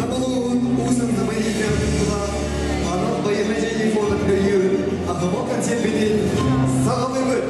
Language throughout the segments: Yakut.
Нам улууһун Уус Андамай литературалаах анал байыаннай дьайыы фондун өйүүр аһымал концерпитин саҕалыыбыт!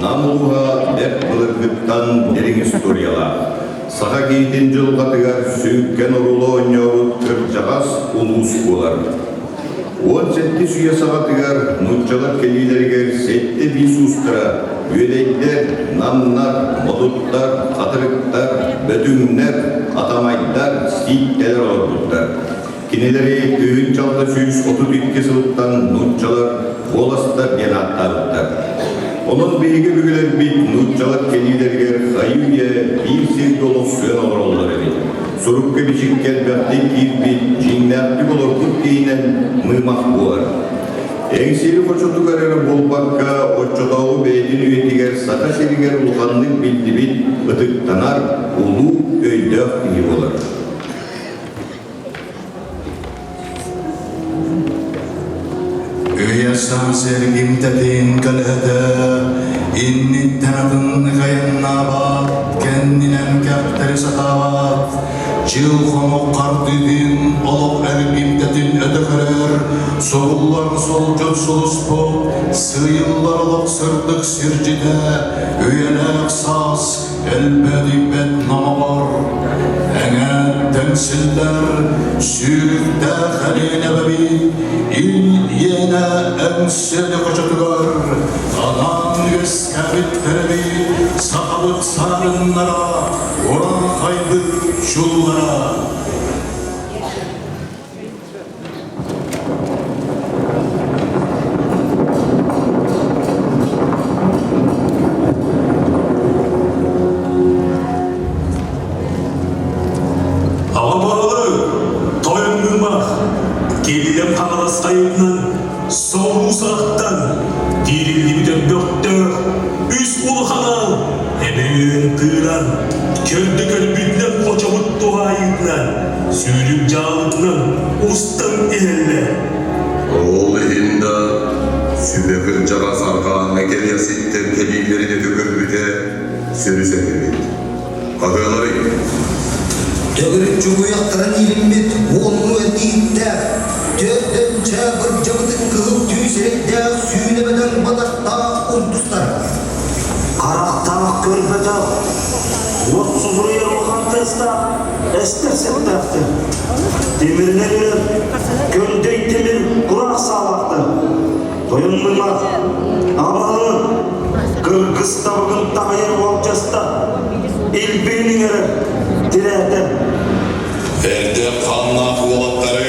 Нам улууһа бэрт былыргыттан дириҥ историялаах. Саха киһитин дьылҕатыгар сүҥкэн оруолу оонньообут кырдьаҕас улуус буолар. 17 үйэ саҕатыгар нууччалар кэлиилэригэр сэттэ биис уустара үөдэйдэр, намнар, модуттар, хатырыктар, бөтүҥнэр, атамайдар, сииттэлэр олорбуттар. Кинилэри 1632 сылтан нууччалар буоластар диэн ааттаабыттар. Онон биһиги өбүгэлэрбит нууччалар кэлиилэригэр хайыы-үйэ биир сиргэ олохсуйан олороллор эбит. Сурукка-бичиккэ элбэхтик киирбит, дьиҥнээхтик олорбут киһинэн мыымах буолар. Эҥсиэли хочотугар эрэ буолбакка, оччотооҕу бэйэтин үйэтигэр Саха сиригэр улаханнык биллибит, ытыктанар, улуу өйдөөх киһи буолар. Үйэ-саас эргимтэтин кэлэһэтэ, инниттэн атын айаннаабат, кэннинэн кэхтэри сатаабат, чыл-хонук хардыытын олох эргимтэтин өтө көрөр, субуллар суолдьут сулуспут, сыыйыллар олох сырдык сирдьитэ, үйэлээх саас Өлбөдүйбэт номоҕор эҥээттэн силлэр сүүрүктээх Элиэнэбэбит ил иэнэ Эҥсиэли хочотугар анаан үөскээбит тэрэбит сахабыт саарыннара уран-хайбыт чулуулара. Аҕа баһылык, тойон Мыымах, киэлилэн Хаҥалас хайытынан соҕуруу саҕаттан киириллибит өрбөхтөөх үс улахан аал эбэҥ тыынан, көрдө көрбүтүнэн хочобут туһаайыытынан Сүүрүк дьаалытынан устан иһэллэр. Ол иһин да сүбэ кырдьаҕас арҕааҥҥа кэлиэхситтэр кэлиилэрин өтө көрбүтэ сөрү сөп эбит. Хаһыаларый? Төгүрүк чугуйахтарын иилиммит уоннуу эргиирдээх, төрдөнчө бырдьабытын кыһыл түү сирэйдээх сүүнэбэтэн батахтаах урдустар. Харахтаах көрбөтөх, уот субуруйар улахан тыастаах эстэр сэптээхтэр. Тимиринэн үрэр, көндөй тимир кураах саалаахтар. Тойоннума, абаһы, кыргыс табыгын таһыйар уолдьаста, илбиһин иҥэрэр, тирээтэ. Эрдэ хааннаах уолаттары,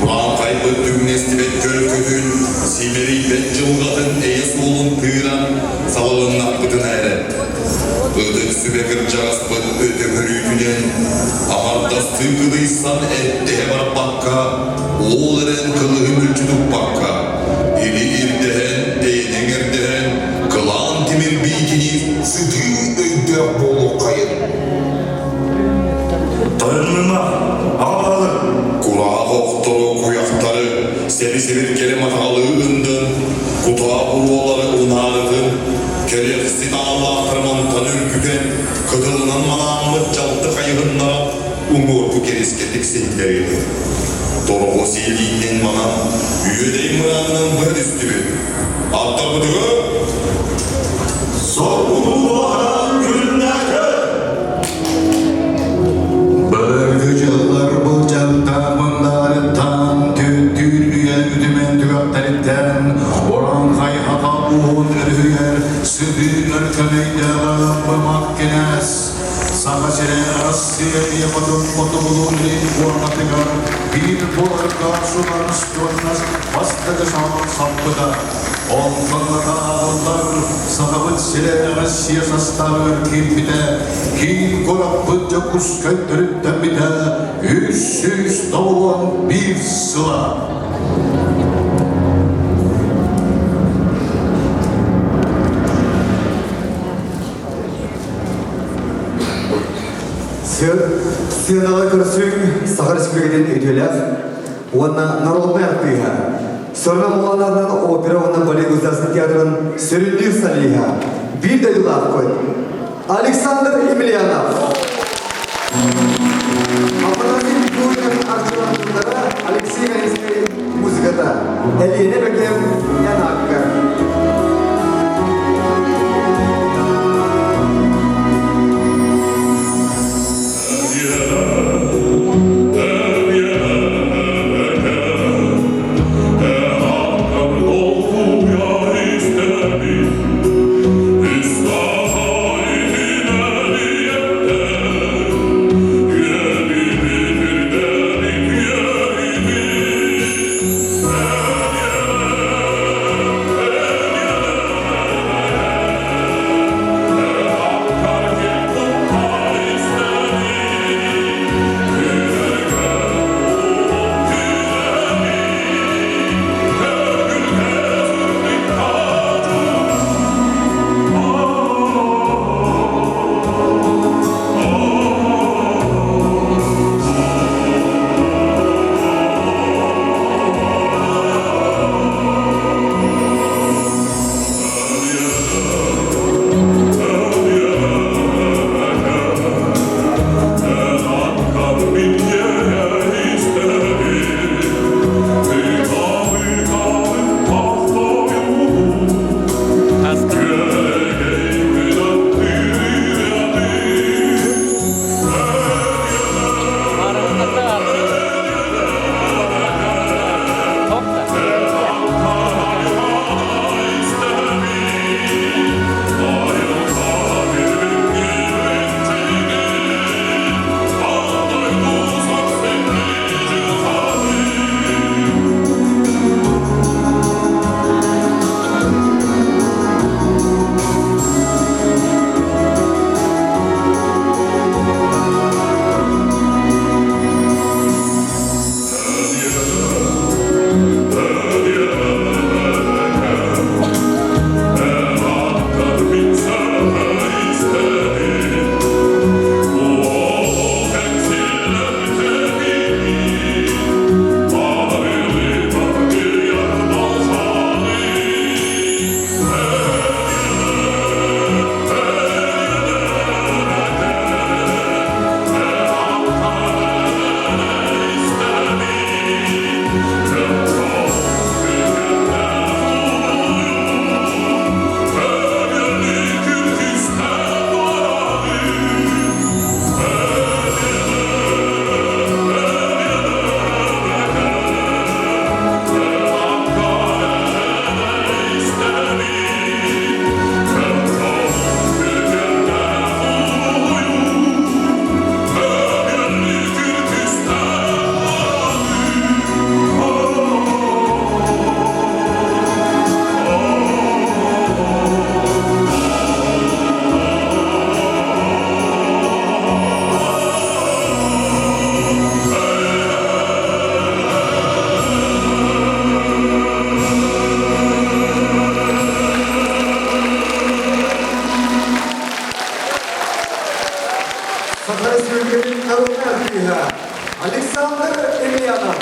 урааҥхайбыт түҥнэстибэт көлкөтүн, симэлийбэт дьылҕатын эйэ суолун тыыран салалыннахпытына эрэ, Ытык сүбэ кырдьаҕаспыт өтө көрүүтүнэн, аҥардастыы кыдыйсан эттэһэ барбакка, уол эрэн кылыһы мүлчү туппакка, или ирдэһэн, эйэни эҥэрдэһэн, кылаан тимир биитини сытыы өйдөөх буолуоххайын. Тойоннума, аҕа баһылык! Кураах охтору, куйахтары, сэби-сэбиргэли матаҕалыы ындын, кутаа буруолары унаарытын, кэриэхсит ааллаахтары мантан үргүтэн, кытылынан манааммыт дьалты хайыһыннара уҥуоргу кэрискэ тиксиннэриэҕин. Торҕо сиэлииннэн манан, үөдэй мыраанынан быһа түстүбүт. Аттарбытыгар Соргулаһан күннээтэ! Былыргы дьыллар былдьаҥтаах мындаарыттан, түөттүүр үйэ үтүмэн түгэхтэриттэн, уран хайа Россия Ийэ-Хотун хотугулуу-илин куоркатыгар биир буоларга судаарыстыбаннас бастакы саҕалан саппыта. Онтон ааҕыллар Сахабыт сирэ Россия састаабыгар киирбитэ, киин куораппыт Дьокуускай төрүттэммитэ 391 сыла. Сыанаҕа көрсүҥ Саха Республикатын үтүөлээх уонна народнай артыыһа, Сорно Муланарынан опера уонна балет государственный театрын сүрүннүүр солиһа, биир дойдулаахпыт Александр Емельянов. Афанасий Никулин арчыланнара Алексей Галинскай музыката Элиэнэ Бэкэм Янакка. Саха Республикатын народнай артыыһа Александр Емельянов.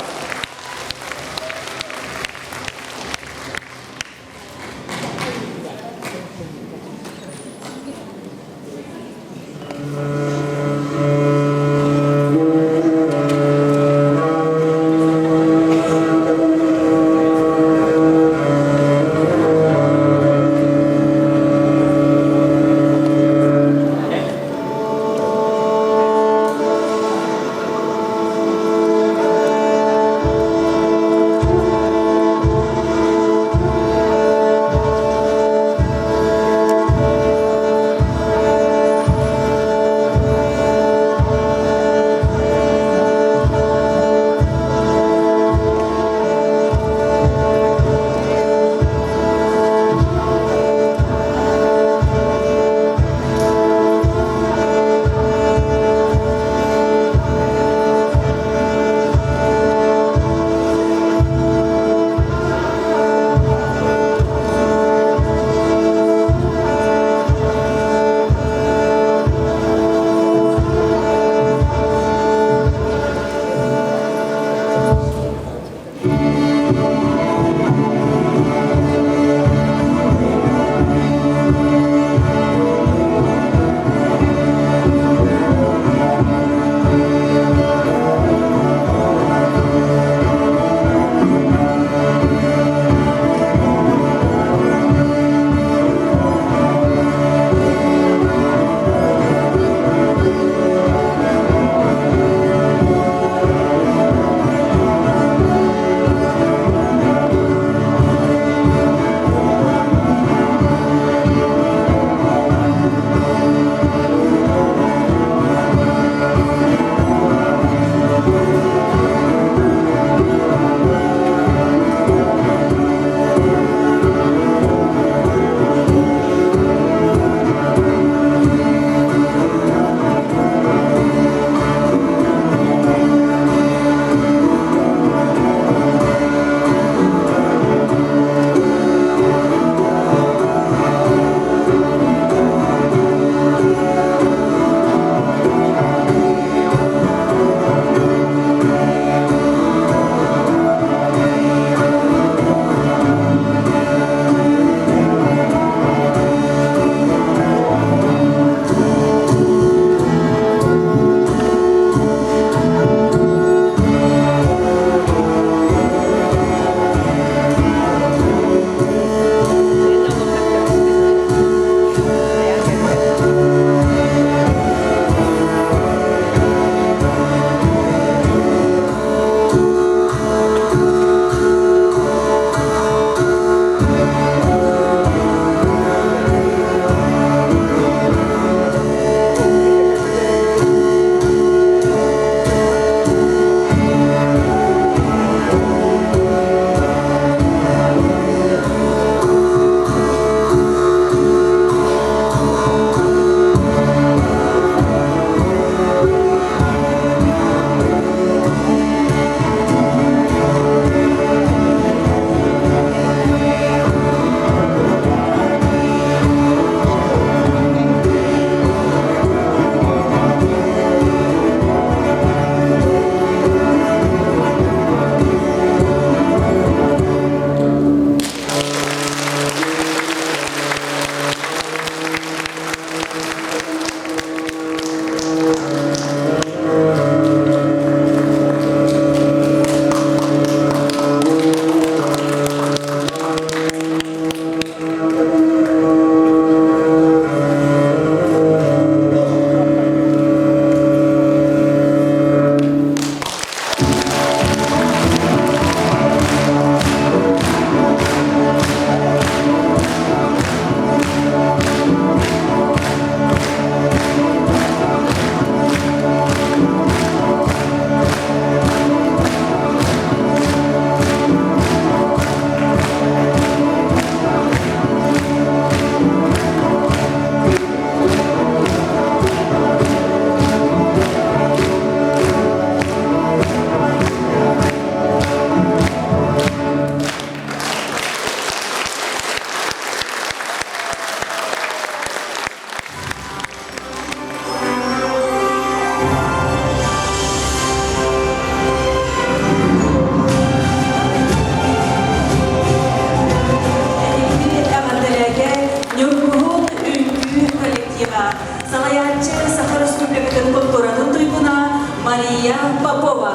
Мария Попова.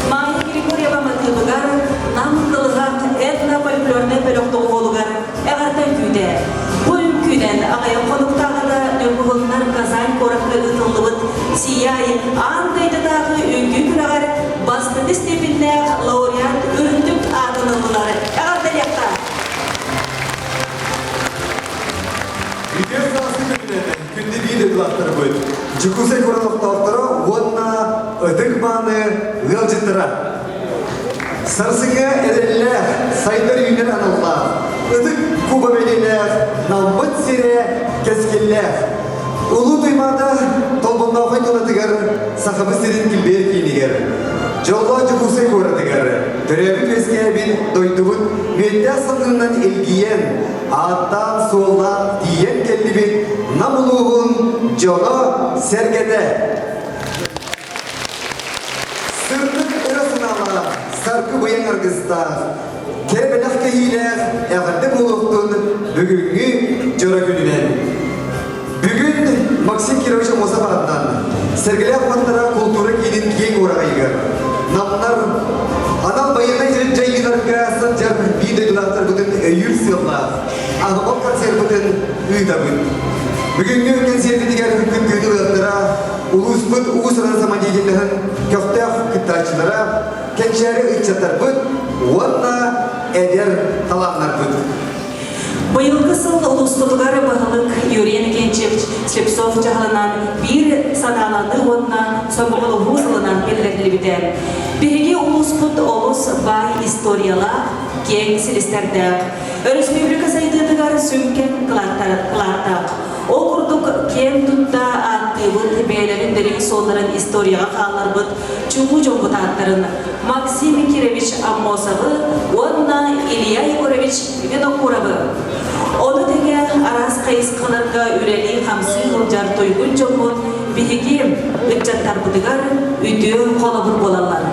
Майя Григорьева матыыбыгар Нам кылыһах этно-фольклорнай бөлөх доҕуһуолугар эҕэрдэ үҥкүүтэ. Бу үҥкүүнэн аҕыйах хонуктааҕыта Ньургуһуннар Казань куоракка ыытыллыбыт Сияй аан дойдутааҕы үҥкүү күрэҕэр бастакы степеннээх лауреат үрдүк аатын ыллылар. Эҕэрдэлиэххэ! Үтүө сааскы күнүнэн күндү биир дойдулаахтарбыт, Дьокуускай куорат олохтоохторо уонна ытык-мааны ыалдьыттара. Сарсыҥҥа эрэллээх, сайдар үүнэр аналлаах, ытык куба бэлиэлээх Наммыт сирэ кэскиллээх. Улуу Туймаада Толбонноохой тулатыгар Сахабыт сирин килбиэр киинигэр, дьоллоох Дьокуускай куоратыгар төрөөбүт-үөскээбит дойдубут мүөттээх салгынынан илгийэн, ааттаан-суоллаан тиийэн кэллибит Нам улууһун дьоно-сэргэтэ. Сырдык ыра санаалаах, саргы быйаҥ аргыстаах, кэрэ бэлэх кэһиилээх эҕэрдэ буолуохтун бүгүҥҥү дьоро күнүнэн. Бүгүн Максим Кирович Аммосов аатынан Сэргэлээх Мантара култуура киинин киэҥ уораҕайыгар Намнар анал байыаннай дьайыыларга сылдьар биир дойдулаахтарбытын өйүүр сыаллаах аһымал концерпытын ыытабыт. Бүгүҥҥү кэнсиэрбитигэр кыттыыны ылыахтара улууспут уус-уран самодеятельноһын көхтөөх кыттааччылара, кэнчээри ыччаттарбыт уонна эдэр талааннарбыт. Быйылгы сыл улууспутугар баһылык Юрий Иннокентьевич Слепцов дьаһалынан биир санааланыы уонна сомоҕолоһуу сылынан биллэриллибитэ. Биһиги улууспут олус баай историялаах, киэҥ силистэрдээх, өрөспүүбүлүкэ сайдыытыгар сүҥкэн кылааттаах. Ол курдук киэн тутта ааттыыбыт бэйэлэрин дириҥ суолларын историяҕа хаалларбыт чулуу дьоммут ааттарын Максим Кирович Аммосовы уонна Илья Егорович Винокуровы. Ону тэҥэ араас хайысхаларга үлэлии-хамсыы сылдьар туйгун дьоммут биһиги ыччаттарбытыгар үтүө холобур буолаллар.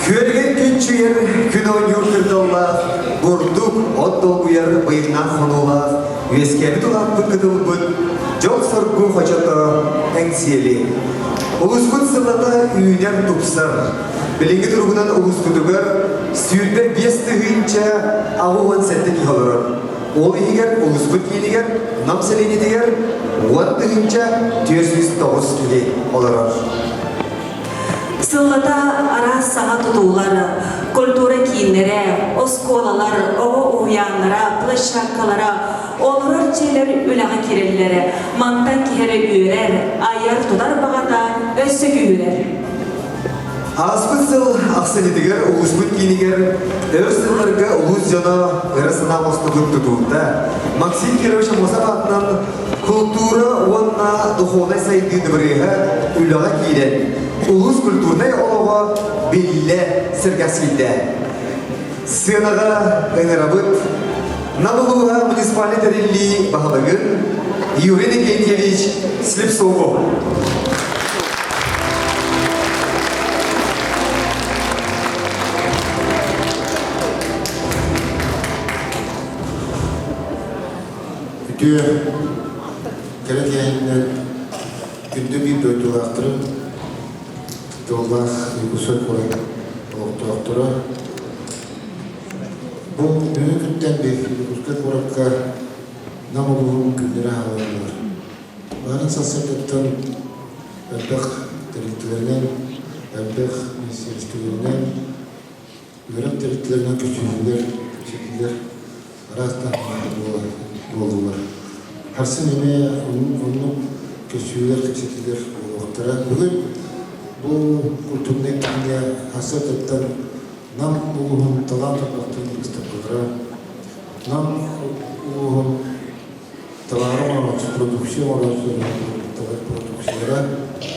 Күөлгэн күнчүйэр күн оонньуур кырдаллаах, бурдук, от долгуйар быйаҥнаах хонуулаах, үөскээбит улааппыт кытылбыт, дьол-соргу хочото Эҥсиэли. Улууспут сыллата үүнэр тупсар. Билиҥҥи туругунан улууспутугар 25 087 киһи олорор. Ол иһигэр улууспут киинигэр Нам сэлиэнньэтигэр 10 409 киһи олорор. Сыллата араас саҥа тутуулар, культура кииннэрэ, оскуолалар, оҕо уһуйааннара, площадкалара, олорор дьиэлэр үлэҕэ киирэллэрэ, мантан киһи эрэ үөрэр, айар-тутар баҕата өссө күүһүрэр. Ааспыт сыл ахсынньытыгар улууспут киинигэр өр сылларга улуус дьоно ыра санаа оҥостубут тутуута Максим Кирович Аммосов аатынан култуура уонна духовнай сайдыы дыбарыаһа үлэҕэ киирэн, улуус культурнай олоҕо биллэ сэргэхсийдэ. Сыанаҕа ыҥырабыт Нам улууһа муниципальнай тэриллии баһылыгын Юрий Никитьевич Слепцову. Үтүө кэрэ киэһэннэр күндү биир дойдулаахтарын дьоллоох Якутскай куорат олохтоохторо бу бүгүн күнтэн Якутскай куоракка Нам улууһун күннэрэ аһыллаллар. Баарын сарсыардаттан элбэх тэрилтэлэринэн, элбэх министиэристибэлэринэн, үөрэх тэрилтэлэринэн көсүһүүлэр, кэпсэтиилэр араас таһымнаах буоллулар. Харсын эмиэ оннук көсүһүүлэр, кэпсэтиилэр буолуохтара. Бүгүн бу культурнай кииҥҥэ сарсыардаттан Нам улууһун талаан тарбахтарын быыстапкалара, Нам улууһун табаары оҥорооччу, продукция оҥорооччу продукциялара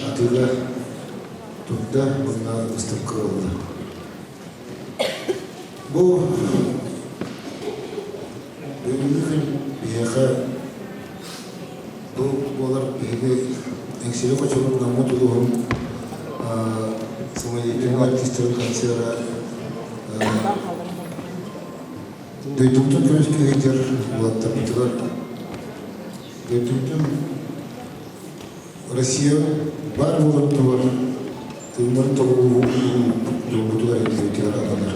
атыыга турда уонна быыстапка буолла. Бу бүгүҥҥү күн биһиэхэ бу буолар биһиги Эҥсиэли хочолорун Наммыт улууһун самодеятельнай артистарын концера дойдубутун көмүскүү сылдьар уолаттарбытыгар дойдубутун Россия баар буоларын туһугар. Тыыннарын толоруу дьолбутугар иннибитигэр ананар.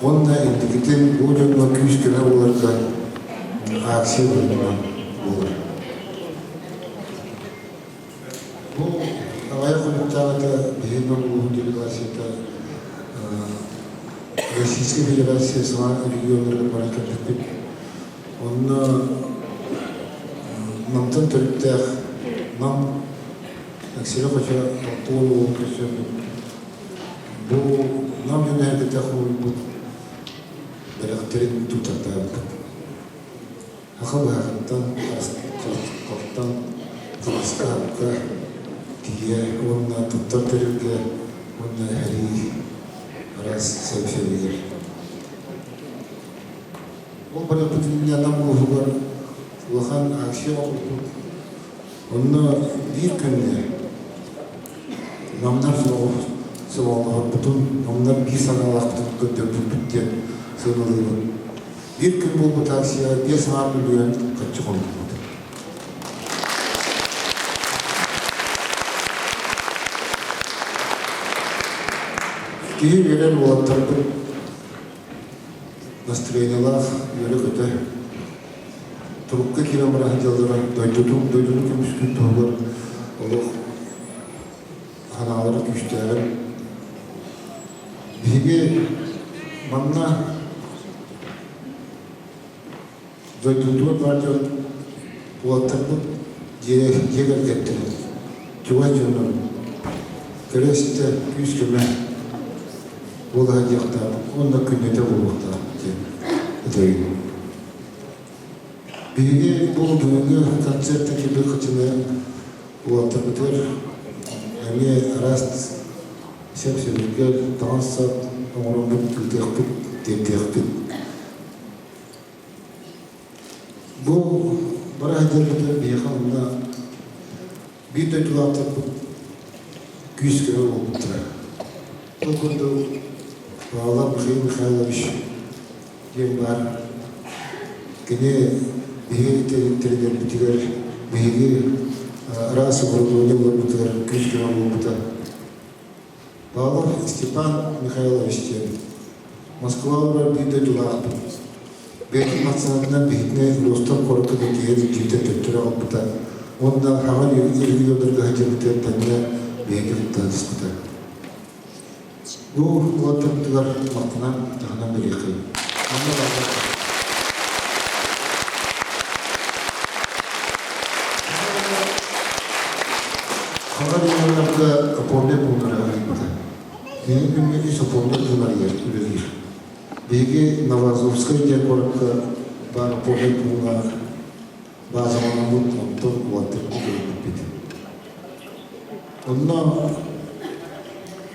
Уонна инникитин бу дьоҥҥо күүс-көмө буоларга акция быһыытынан буолар. Бу аҕыйах хонуктааҕыта биһиги улууһун делегацията Российскай Федерация саҥа регионнарыгар баран кэлбиппит. Онно Намтан төрүттээх Нам Аксиля Хоча алтуон уолун көрсөммүт. Бу Нам дьоно хомуйбут бэлэхтэрин туттартаабыт. Саха быһаҕыттан, халтан, таҥаска-сапка тиийэ уонна туттар тэрилгэ уонна эрии араас сэп-сэбигэр. Ол барыппытын Нам улууһугар улахан акция оҥорбуппут. Онно биир күҥҥэ намнар сомоҕолоһорбутун, намнар биир санаалаахпытын көрдөрбүппүт диэн сыаналыыбын. Биир күн буолбут акцияҕа 5 мөлүйүөн харчы хомуллубут. Киһи үөрэр уолаттарбыт настроениелаах үөрэ-көтө турукка киирэн бара сылдьаллара дойдутун дойдуну көмүскүүр туһугар олох санаалара күүстээҕин биһиги манна дойдутугар баар дьон уолаттарбыт дьиэ дьиэ кэргэттэрин чугас дьоннорун көрө-истэ күүс-көмө буола сылдьыахтаахпыт уонна күннэтэ буолуохтаахпыт диэн этэбин. Биһиги бу бүгүҥҥү концертка кэлбит хачыны уолаттарбытыгар эмиэ араас сэп-сэбиргэл, таҥас-сап оҥороммут ыытыахпыт, тиэрдиэхпит. Бу бара сылдьарбытыгар биһиэхэ онно биир дойдулаахтарбыт күүс-көмө буолбуттара. Ол курдук Павлов Михаил Михайлович диэн баар. Кини биһиги тэрилэрбитигэр, биһиги араас оборудование буларбытыгар күүс-көмө буолбута. Павлов Степан Михайлович диэн Москва олорор биир дойдулаахпыт. Бэйэтин массыынатынан биһигини Ростов куоракка тиийэн илдьибитэ төттөрү аҕалбыта уонна хаҥа регионнарга сылдьыбытыгар тэҥҥэ биһиги кытта сылдьыспыта. Бу уолаттарбытыгар махтанан таһынан бириэххин. Манна бааллар. Хаҥа регионнарга опорнай пууннары арыйбыта. Кини күҥҥэ үс опорнай пуун арыйар, үлэлиир. Биһиги Новоазовскай диэн куоракка баар опорнай пууҥҥа баазаланаммыт, онтон уолаттарбытын көрбүппүт. Онно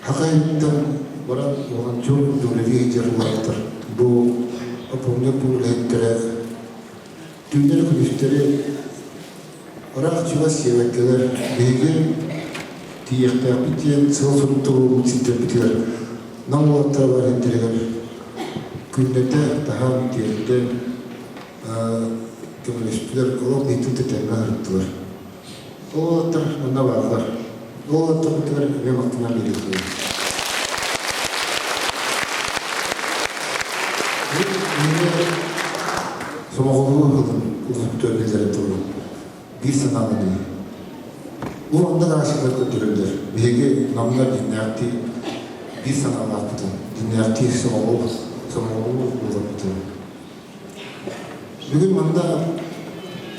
Хахайыттан баран волонтер үлэлии сылдьар уолаттар бу опорнай пуун үлэһиттэрэ түүннэри-күнүстэри ыраах чугас сиэбэккэлэр биһиги тиийиэхтээхпит диэн сыал-сорук туруорбут сирдэрбитигэр Нам уолаттара бар иһиттэригэр күннэтэ таһаан тиэрдэн көмөлөстүлэр, олох биһиктин тэтэҥҥэ сырыттылар. Ол уолаттар манна бааллар. Ол уолаттарбытыгар эмиэ махтанан биэриэххэ. Сомоҕолоһуу ыһылын улуспутугар биллэрэн турабын. Биир санааланыы. Бу онно арассыыйалар көрдөрөллөр. Биһиги намнар дьиҥнээхтии биир санаалаахпытын, дьиҥнээхтии сомоҕолуу сомоҕолуу буоларбытын. Бүгүн манна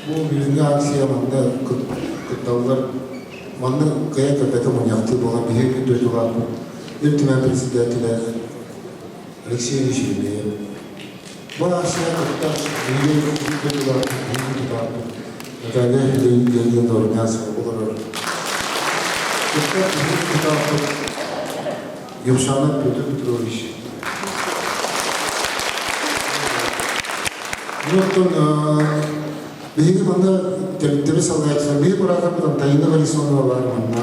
бу бүгүҥҥү акция манна кытталлар. Манна кыайан көрбөтө мунньахтыы буолан биһиги дойдулаахпыт Ил Түмэн председателэ Алексей Ильич Еремеев. Бу акция кыттар биһиги дойдулаахпыт, биһиги тутаахпыт Наталья Леонидовна Румянцева олорор. Кыттар биһиги тутаахпыт Юмшанов Петр Петрович. Оттон биһиги манна тэрилтэри салайааччылар, биһиги кураторбыт Антонина Борисовна бар манна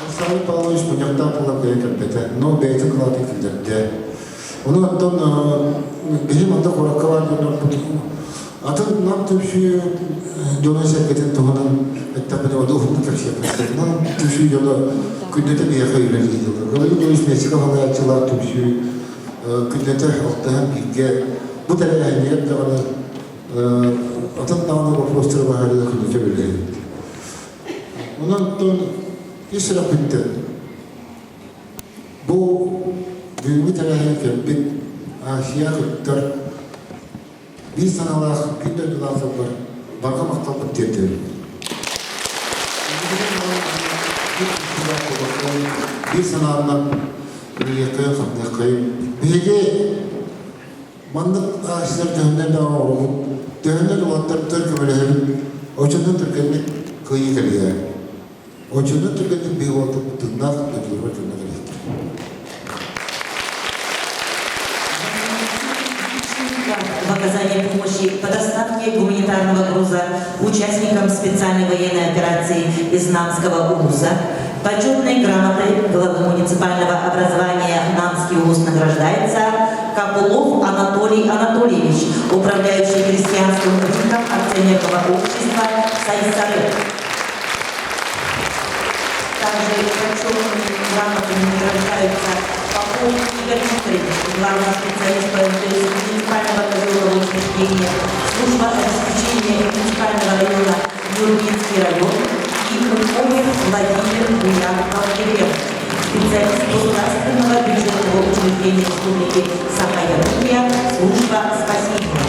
Александр Павлович мунньахтаах буолан кэлэн кэлбэтэ, но бэйэтин кылаатын киллэрдэ. Ону оттон биһи манна куоракка баар дьоннорбут Атын Нам түмсүү дьоно-сэргэтин туһунан эттэхпинэ ону уһуннук кэпсиэхпин. Нам түмсүү дьоно күннэтэ биһиэхэ үлэлииллэр. Говорим Юрьевич салайааччылаах түмсүү күннэтэ алтыһан бииргэ бу тэрээһинигэр даҕаны атын даҕаны боппуруостары быһаарыыга күннэтэ үлэлэһэбит. Онон ис сүрэхпиттэн бу бүгүҥҥү тэрээһин кэлбит Азия кыттар биир санаалаах күн дойдулаахтарбар барҕа махталбын тиэрдэбин. Биир санааннан үлэлиэххэйин-хамныаххайын. Биһиги маннык аахсыйалар төһөннөн да оҥоробут, төһөннөн уолаттарбытыгар көмөлөһөбүт, оччонон түргэнник кыайыы кэлиэ. Оччонон түргэнник биһиги уолаттарбыт тыыннаах дойдуларыгар төннө кэлиэхтэрэ. В оказании помощи по доставке гуманитарного груза участникам специальной военной операции из Намского улуса почетной грамотой главы муниципального образования Намский улус награждается Копылов Анатолий Анатольевич, управляющий крестьянским рынком акционерного общества «Сайсары». Также почетными грамотами награждаются Попов Игорь Викторович, главный специалист по МТС муниципального казенного учреждения, служба обеспечения муниципального района Нюрбинский район и Кумковых Владимир Буян-Калгирев, специалист государственного бюджетного учреждения Республики Саха-Якутия, служба спасения.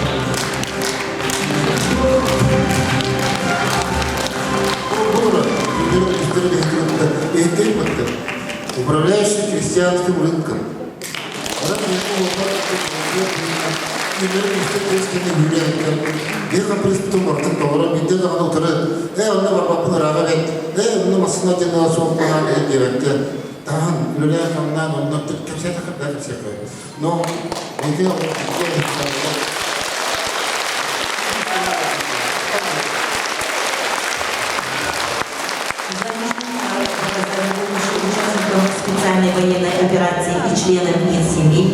Управляющий крестьянским рынком. Биир хаппырыспытын барытын толорон биирдэ даҕаны утары ээ онно барбаппын ырааҕа бэрт ээ онно массыына диэн суох баһаан иһин диэбэккэ таһан үлэлээн-хамнаан онно кэпсээтэххэ да кэпсиэххэ но ити специальной военной операции и членам их семей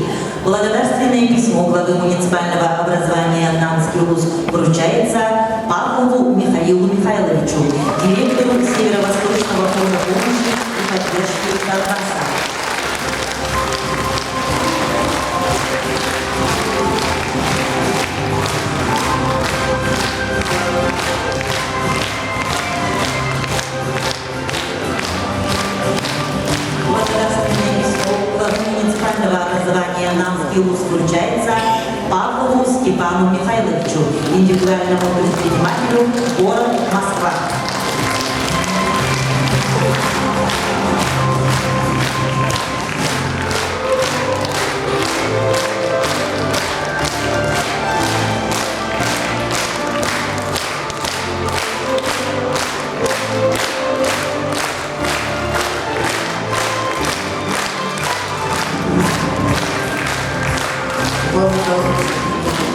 благодарственное письмо главы муниципального образования Намский улус вручается Павлову Михаилу Михайловичу, директору Северо-Восточного фонда помощи и поддержки Донбасса. Благодарственное письмо главы муниципального образования Намский улус вручается Павлову Степану Михайловичу, индивидуальному предпринимателю город Москва.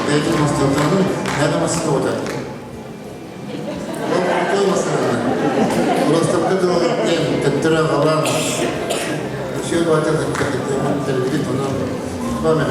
Бэйэтин мастыылтаҕын мээнэ массыына уотар. Ол массыынаны. Ростовка дылы төттөрү аҕалан үчүгэй баата кытта онон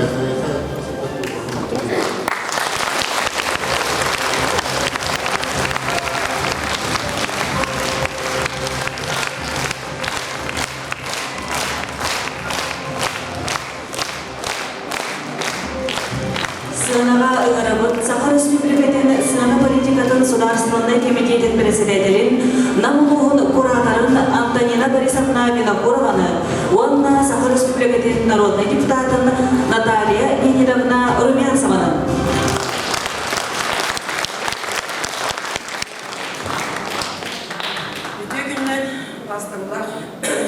Сыанаҕа ыҥырабыт Саха Өрөспүүбүлүкэтин сыана политикатын судаарыстыбаннай кэмитиэтин председателин, Нам улууһун кураторын Антонина Борисовна Винокурованы уонна Саха Өрөспүүбүлүкэтин народнай депутатын Наталья Леонидовна Румянцеваны. Үтүө күннэн бастыҥлар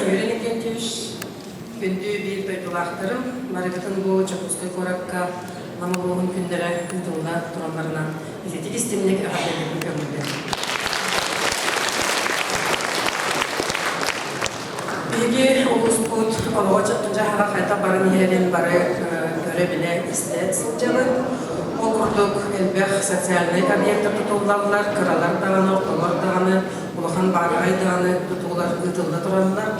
Юрий Иннокентьевич Күндү биир дойдулаахтарым, барыгытын бу Дьокуускай куоракка Нам улууһун күннэрэ ыытылла туралларынан ититик истиҥник эҕэрдэлиирбин көҥүллээн. Биһиги улууспут олоҕо дьаһаҕа хайдах баран иһэрин бары көрө-билэ истэ сылдьабыт. Ол курдук элбэх социальнай объектар тутуллаллар, кыралар даҕаны, ортолор даҕаны, улахан баараҕай даҕаны тутуулар ыытылла тураллар.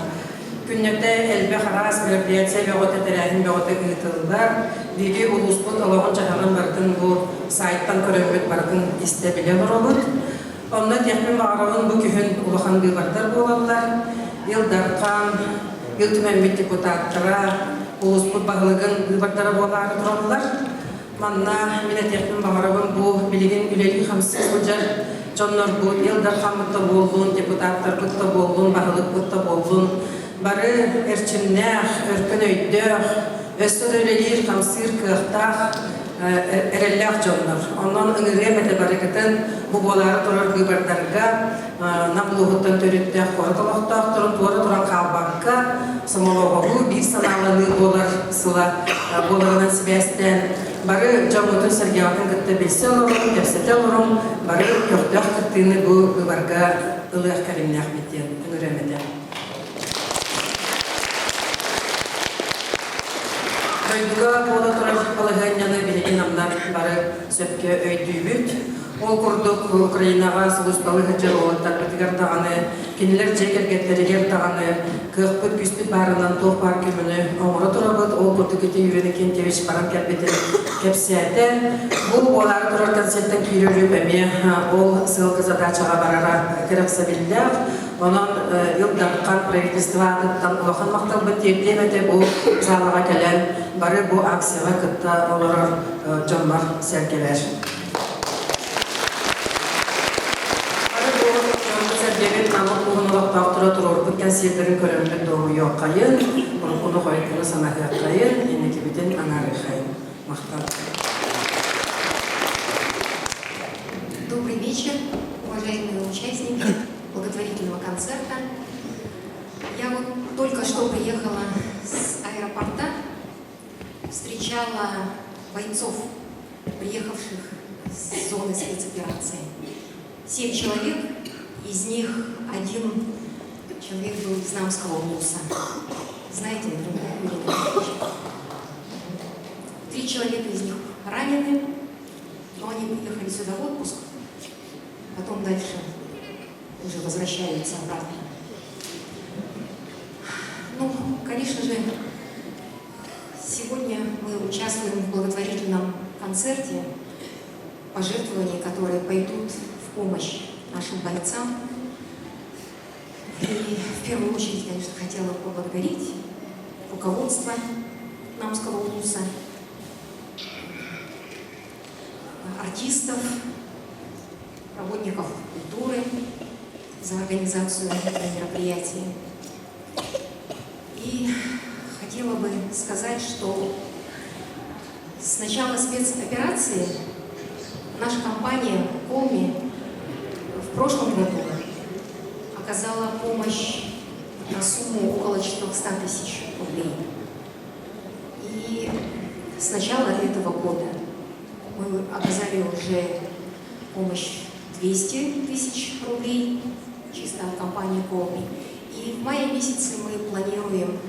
Күннэтэ элбэх араас мероприятие бөҕөтө, тэрээһин бөҕөтө ыытыллар. Биһиги улууспут олоҕун-дьаһаҕын барытын бу сайтан көрөммүт барытын истэ-билэ олоробут. Онно этиэхпин баҕарабын, бу күһүн улахан быыбардар буолаллар. Ил Дархан, Ил Түмэммит депутаттара, улууспут баһылыгын быыбардара буолаары тураллар. Манна мин этиэхпин баҕарабын, бу билигин үлэлии-хамсыы сылдьар дьоннорбут, Ил Дархаммыт да буоллун, депутаттарбыт да буоллун, баһылыкпыт да буоллун, бары эрчимнээх, өркөн өйдөөх, өссө да үлэлиир-хамсыыр кыахтаах, эрэллээх дьоннор. Онон ыҥырыам этэ барыгытын бу буолаары турар быыбардарга Нам улууһуттан төрүттээх куорат олохтоохторун туора туран хаалбакка, сомоҕолоһуу, биир санааланыы буолар сыла буоларынан сибээстээн, бары дьоҥҥутун-сэргэҕитин кытта билсэ олоруҥ, кэпсэтэ олоруҥ, бары көхтөөх кыттыыны бу быыбарга ылыах кэриҥнээхпит диэн ыҥырыам этэ. Дойдуга буола турар балаһыанньаны билигин намнар бары сөпкө өйдүүбүт. Ол курдук Украинаҕа сулууспалыы сылдьар уолаттарбытыгар даҕаны, кинилэр дьиэ кэргэттэригэр даҕаны кыахпыт-күүспүт баарынан туох баар көмөнү оҥоро турабыт. Ол курдук ити Юрий Иннокентьевич баран кэлбитин кэпсээтэ. Бу буолаары турар концертан киирэр үп эмиэ ол сыалга задачаҕа барара кэрэхсэбиллээх. Онон Ил Дархан правительство аатыттан улахан махталбын тиэрдиэм этэ бу саалаҕа кэлэн бары бу акцияҕа кытта олорор дьоммор сэргэлэр. Бары бу дьоммут-сэргэбит Намык улууһун олохтоохторо туруорбут кэнсиэрдэрин көрөммүт дуоһуйуоххайын, уруккуну-хойуккуну санаһыаххайын, инникибитин анаарыаххайын. Махтал. Добрый вечер, уважаемые участники благотворительного концерта. Я вот только что приехала с аэропорта, встречала бойцов, приехавших с зоны спецоперации. Семь человек, из них один человек был из Намского улуса. Знаете, наверное, Юрий Три человека из них ранены, но они приехали сюда в отпуск, потом дальше уже возвращаются обратно. Ну, конечно же, сегодня мы участвуем в благотворительном концерте, пожертвования, которые пойдут в помощь нашим бойцам. И в первую очередь, конечно, хотела поблагодарить руководство Намского улуса, артистов, работников культуры за организацию этого мероприятия. И хотела бы сказать, что с начала спецоперации наша компания «Колми» в прошлом году оказала помощь на сумму около 400 тысяч рублей. И с начала этого года мы оказали уже помощь 200 тысяч рублей чисто от компании «Колми». И в мае месяце мы планируем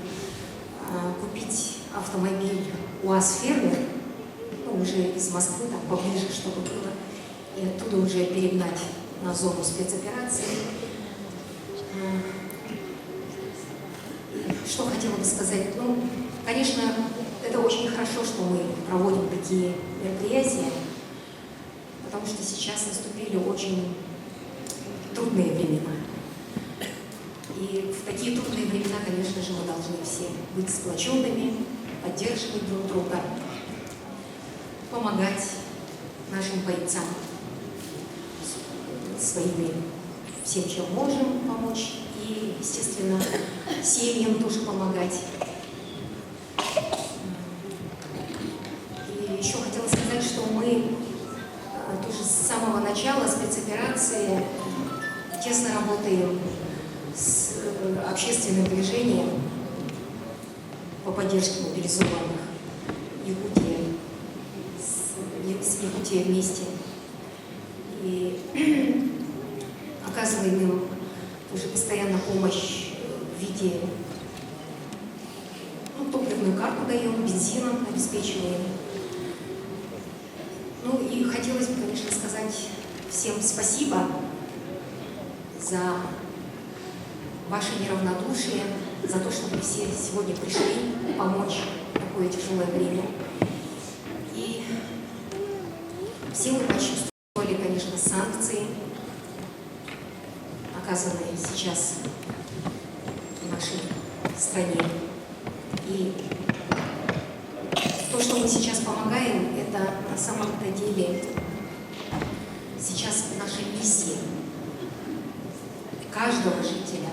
купить автомобиль УАЗ «Фермер», ну, уже из Москвы, там поближе, чтобы было, и оттуда уже перегнать на зону спецоперации. Что хотела бы сказать? Ну, конечно, это очень хорошо, что мы проводим такие мероприятия, потому что сейчас наступили очень трудные времена. И в такие трудные времена, конечно же, мы должны все быть сплоченными, поддерживать друг друга, помогать нашим бойцам своими всем, чем можем помочь, и, естественно, семьям тоже помогать. И еще хотела сказать, что мы тоже с самого начала спецоперации тесно работаем с общественным движением по поддержке мобилизованных Якутии, с Якутией вместе. И оказываем им тоже постоянно помощь в виде ну, топливную карту даем, бензином обеспечиваем. Ну и хотелось бы, конечно, сказать всем спасибо за ваше неравнодушие, за то, что вы все сегодня пришли помочь в такое тяжелое время. И все мы почувствовали, конечно, санкции, оказанные сейчас в нашей стране. И то, что мы сейчас помогаем, это на самом-то деле сейчас наша миссия каждого жителя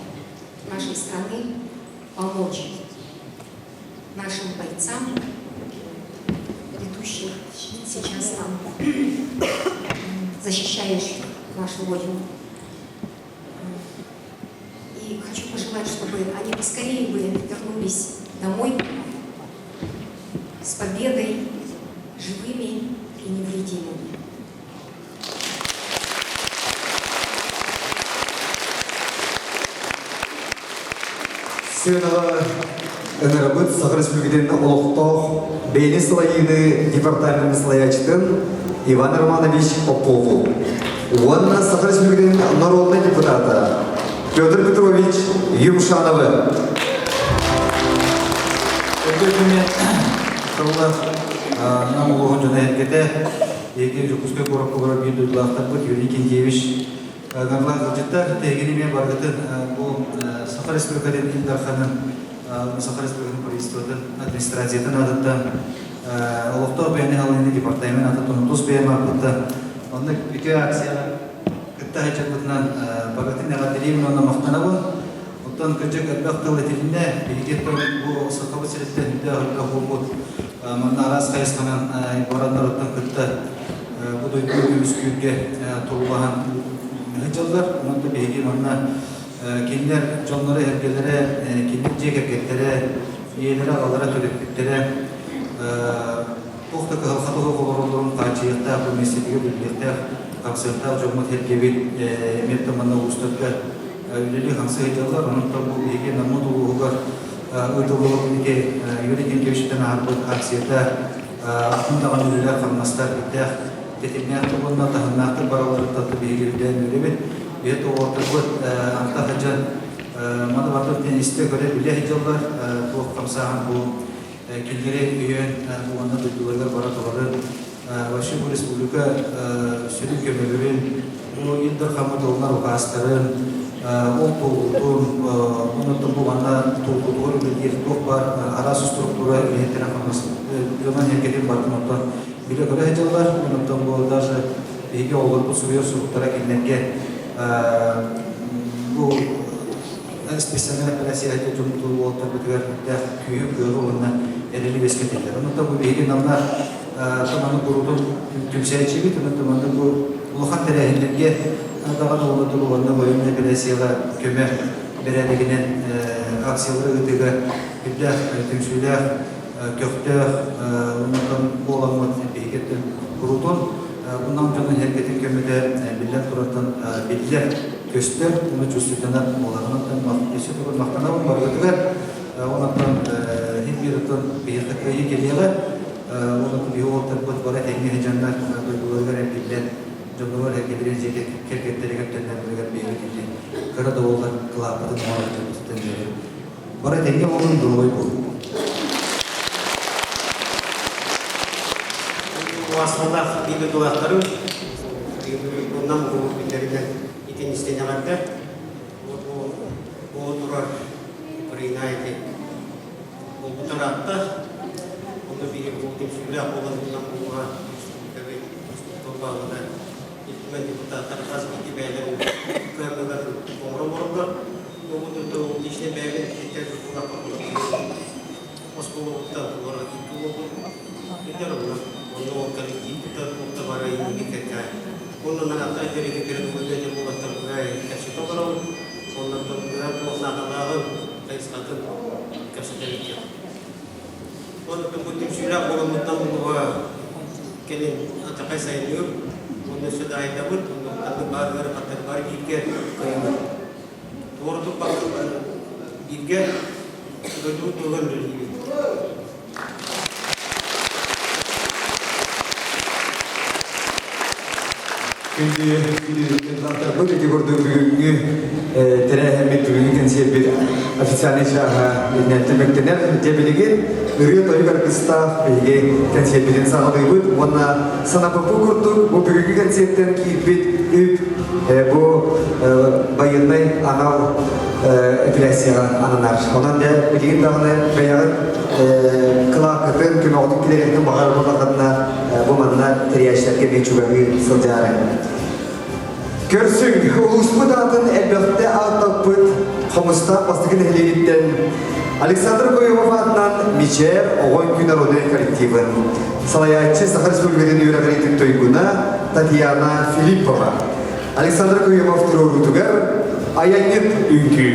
нашей страны помочь нашим бойцам, ведущих сейчас там, защищающих нашу Родину. И хочу пожелать, чтобы они поскорее бы вернулись домой с победой, живыми и невредимыми. Сыанаҕа ыҥырабыт Саха Республикатын олохтоох бэйэни салайыыны департаментын салайааччытын Иван Романович Попову уонна Саха Республикатын народнай депутата Петр Петрович Юмшановы. Өтө тыллар Нам улууһун дьоно эргэтэ Егер Дьокуускай куоракка олорор биир дойдулаахтарбыт Юрий Кентьевич Нарлаах ыалдьыттар тэһигини эмиэ барыгытын бу Саха Республикатын Ил Дарханын Саха Республикатын правительствотын администрациятын аатыттан олохтоох бэйэни салайыныы департамент аатыттан тус бэйэм ааппыттан оннук үтүө акцияҕа кытта сылдьарбытынан барытын эҕэрдэлиибин уонна махтанабын. Оттон кырдьык элбэх тыл этилиннэ. Биһиги бу Сахабыт сириттэн үрдээх элбэх буолбут манна араас хайысханан баран народтан кытта бу дойду көмүскүүргэ туруулаһан сылдьаллар. Онон да биһиги манна кинилэр дьонноро, эргэлэрэ, кинилэр дьиэ кэргэттэрэ, ийэлэрэ, аҕалара, төрөппүттэрэ туох да кыһалҕата суох олороллорун хааччыйыахтаах, бу миэстэтигэр үлэлиэхтээх, хапсыахтаах дьоммут эргэбит эмиэ да манна улуустарга үлэлии-хамсыы сылдьаллар. Онон бу биһиги Наммыт улууһугар ыытыллыбыт ити Юрий Кенкевичтэн ааһарбыт акцията атын даҕаны үлэлэр-хамнастар ирдээх тэтимнээх уонна таһымнаахтык баралларыттан биһиги үрдээн үөрэбит. Биһи тоҕуоттарбыт антах сылдьан маны барытын теннистэ көрө билэ сылдьаллар. Туох хамсааһын бу кинилэри өйөөн уонна дойдуларыгар бара турарын вообще бу республика сүрүн көмөлөрүн бу Ил Дархаммыт ылынар угаастарын ол туолуутун оннуттан бу манна туолуутугар үлэлиир туох баар араас структура үлэһиттэрэ хамнас дьонун эргэтин бардын оттон билэ көрө сылдьаллар оннуттан бу даже биһиги оҕолорбут суруйар суруктара кинилэргэ бу специальнай операция дьон уолаттарбытыгар үрдээх күүһү-кыаҕы уонна эрэли үөскэтэллэр. Онон бу биһиги Намна туманы куруутун түмсээччибит, онон туманы бу улахан тэрээһиннэргэ даҕаны уонна уонна военнай операцияҕа көмө бэрээдэгинэн акциялары ыытыыга үрдээх түмсүүлээх, көхтөөх оннуттан буоламмыт биһиги куруутун Нам дьонун эргэтин көмөтө биллэн турартан биллэр көстөр, уну чувствуйтанар буоларынан өссө тугун махтанабын барыгытыгар онон хин бииртон биһиэхэ кыайыы кэлиэҕэ онон биһи уолаттарбыт бары тэҥҥэ сылдьаннар дойдуларыгар эргиллэн дьонноругар эргиллэн дьиэ кэргэттэригэр төннөллөрүгэр биһиги кыра да буоллар кылааппытын оҥорор дьоммутуттан бары тэҥҥэ буолун доруобай буолун Уаслалаах биир дойдулаахтарым Нам улууһун күннэринэн итин истэн эҕэрдэ. Бу турар Украина ити буолбут ыраатта. Онно биһиги бу түмсүүлээх буолан Нам улууһа республикабыт тылбаалыгар Ил Түмэн депутаттар хас биирдии бэйэлэрин кыамньыларын оҥоро олороллор. Бу личный бэйэбин ититтэр оскуолабыттан олорор икки уолбут этэр онно онно ол коллективпыта туохта бары инники кэккэ оннунан ата дьэриги передовойга буолаттарга кэпсэтэ олоробут оннортон кыра туох наадалааҕын хайысхатын кэпсэтэбит Онтон бу түмсүүлээх буоламмыттан булуга кэлин атакай сайыныыр онно өссө да айдабыт онно баар ыарахаттар бар бииргэ кыайабыт Туорутук бииргэ дойдубут туһугар үлэлиибит. Күндү күндү ити курдук бүгүҥҥү тэрээһиммит бүгүҥҥү. кэнсиэрбит официальнай чааһа итинэн түмүктэнэр. Дьэ билигин ырыа-тойук аргыстаах биһиги кэнсиэрбитин саҕалыыбыт уонна санаппыппыт курдук бу бүгүҥҥү кэнсиэртэн киирбит үп бу байыаннай анал эпэрээссийэҕэ ананар. Онон дьэ билигин даҕаны бэйэҕит кылааккытын, көмөҕүтүн киллэриэххитин баҕарар буоллаххытына бу манна тэрийээччилэргэ эмиэ чугаһыы сылдьаарыҥ. Көрсүҥ, улууспут аатын элбэхтэ ааттаппыт Хомустаах бастакы нэһилиэгиттэн Александр Гоевов аатынан Мичээр оҕо үҥкүү народнай коллективын салайааччы Саха Республикатын үөрэҕириитин туйгуна Татьяна Филиппова. Александр Гоевов туруоруутугар Айанньыт үҥкүү.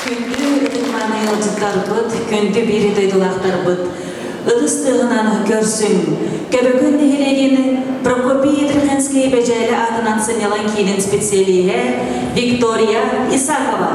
Күндү ытык-мааны ыалдьыттарбыт, күндү биир дойдулаахтарбыт, ытыс тыаһынан көрсүҥ! Көбөкөн нэһилиэгин Прокопий Етрехенскэй Бэдьээлэ аатынан сынньалаҥ киинин специалиһэ Виктория Исакова.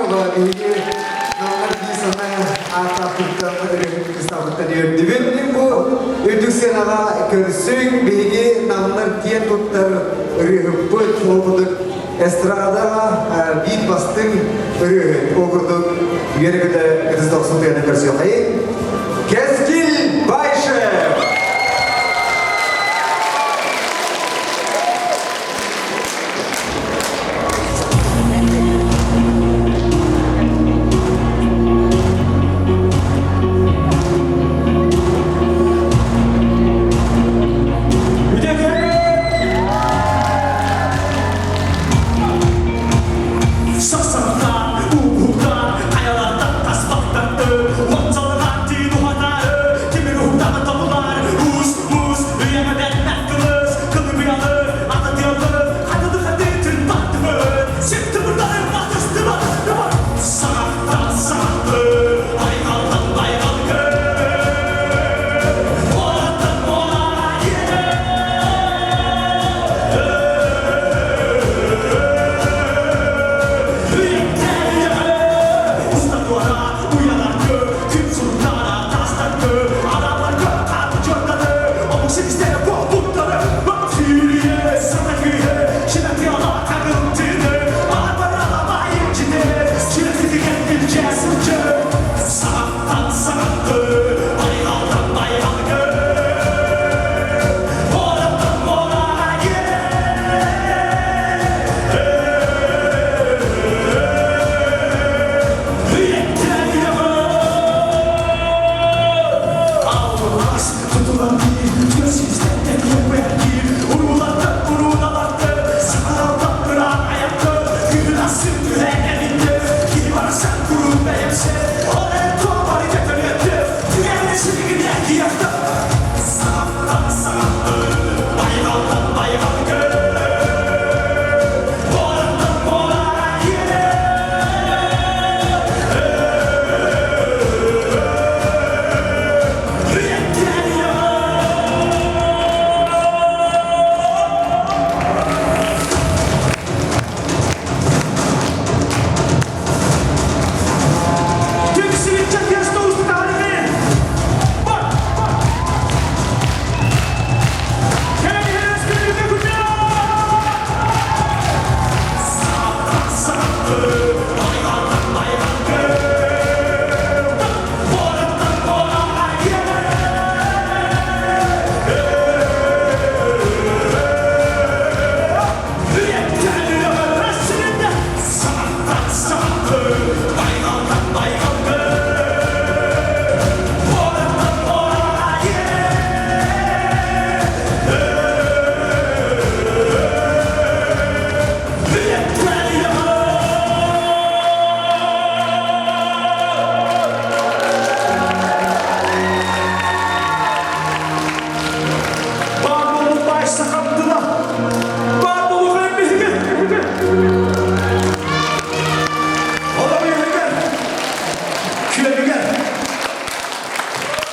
Иванова биһиги намнар дии санаа ааттаахпыттан өрөһүн кыстаабыттан үөрдүбүт. Бу үрдүк сыанаҕа көрсүҥ биһиги намнар киэн туттар ырыаһыппыт ол курдук эстрадаҕа биир бастыҥ ырыаһыт ол курдук үөрэ-көтө ытыс дохсун тыаны көрсүөххэйин Кэскил Баишев!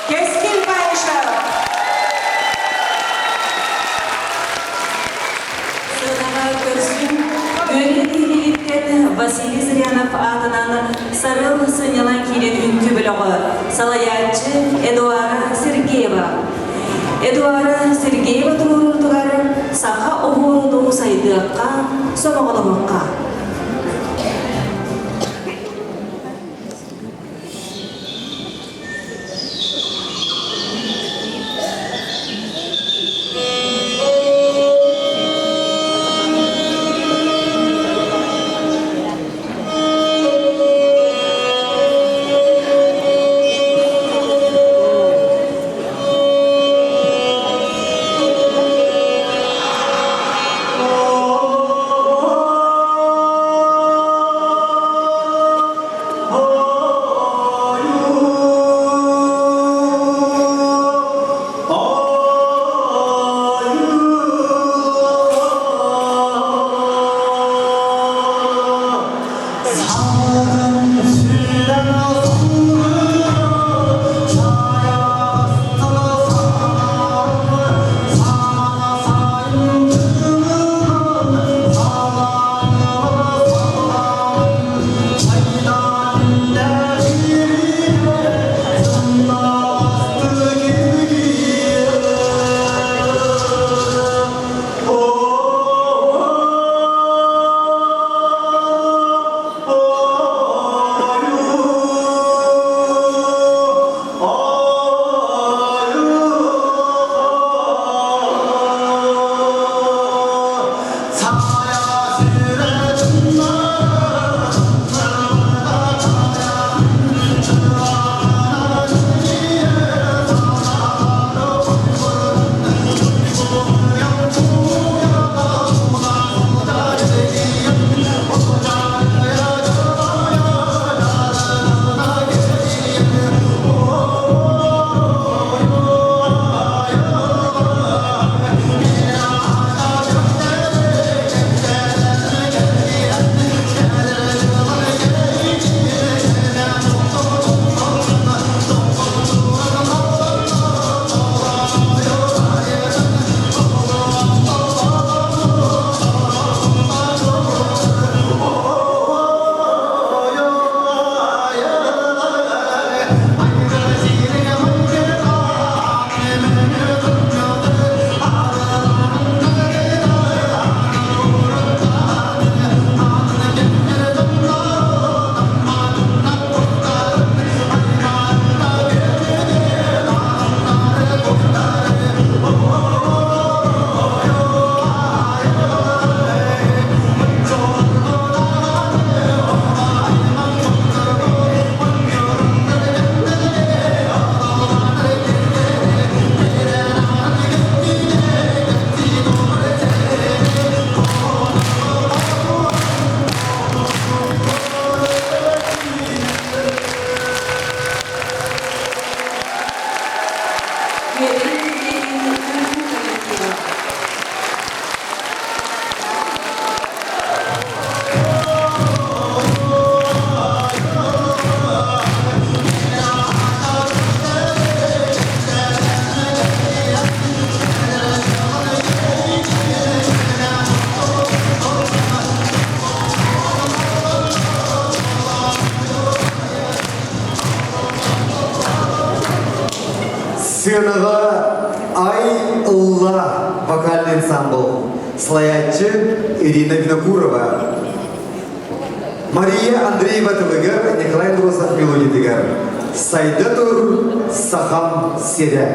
Кэскил Баишев! Сыанаҕа көрсүн Үөрэ нэһилиэгиттэн Василий Зырянов аатынан Сарыал сынньалаҥ киинин үҥкүү бөлөҕө салайааччы Эдуара Сергеева. Эдуара Сергеева туруоруутугар саха оһуорунуу сайдыахха, сомоҕолоһуохха. Сыанаҕа Ай ылла вокальный ансамбл, салайааччы Ирина Винокурова. Мария Андреева тылыгар, Николай Андросов мелодиятыгар «Сайда тур, Сахам сирэ».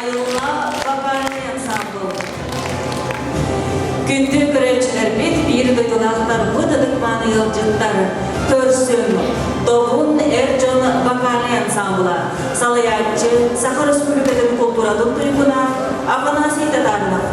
Айылла вокальный ансамбл. Күндү көрөөччүлэрбит биир дойдулаахтарбыт ытык-мааны ыалдьыттар көрсүҥ Добун эр дьон вокальный ансамбла салайааччы Саха Республикатын култууратын туйгуна Афанасий Татаринов.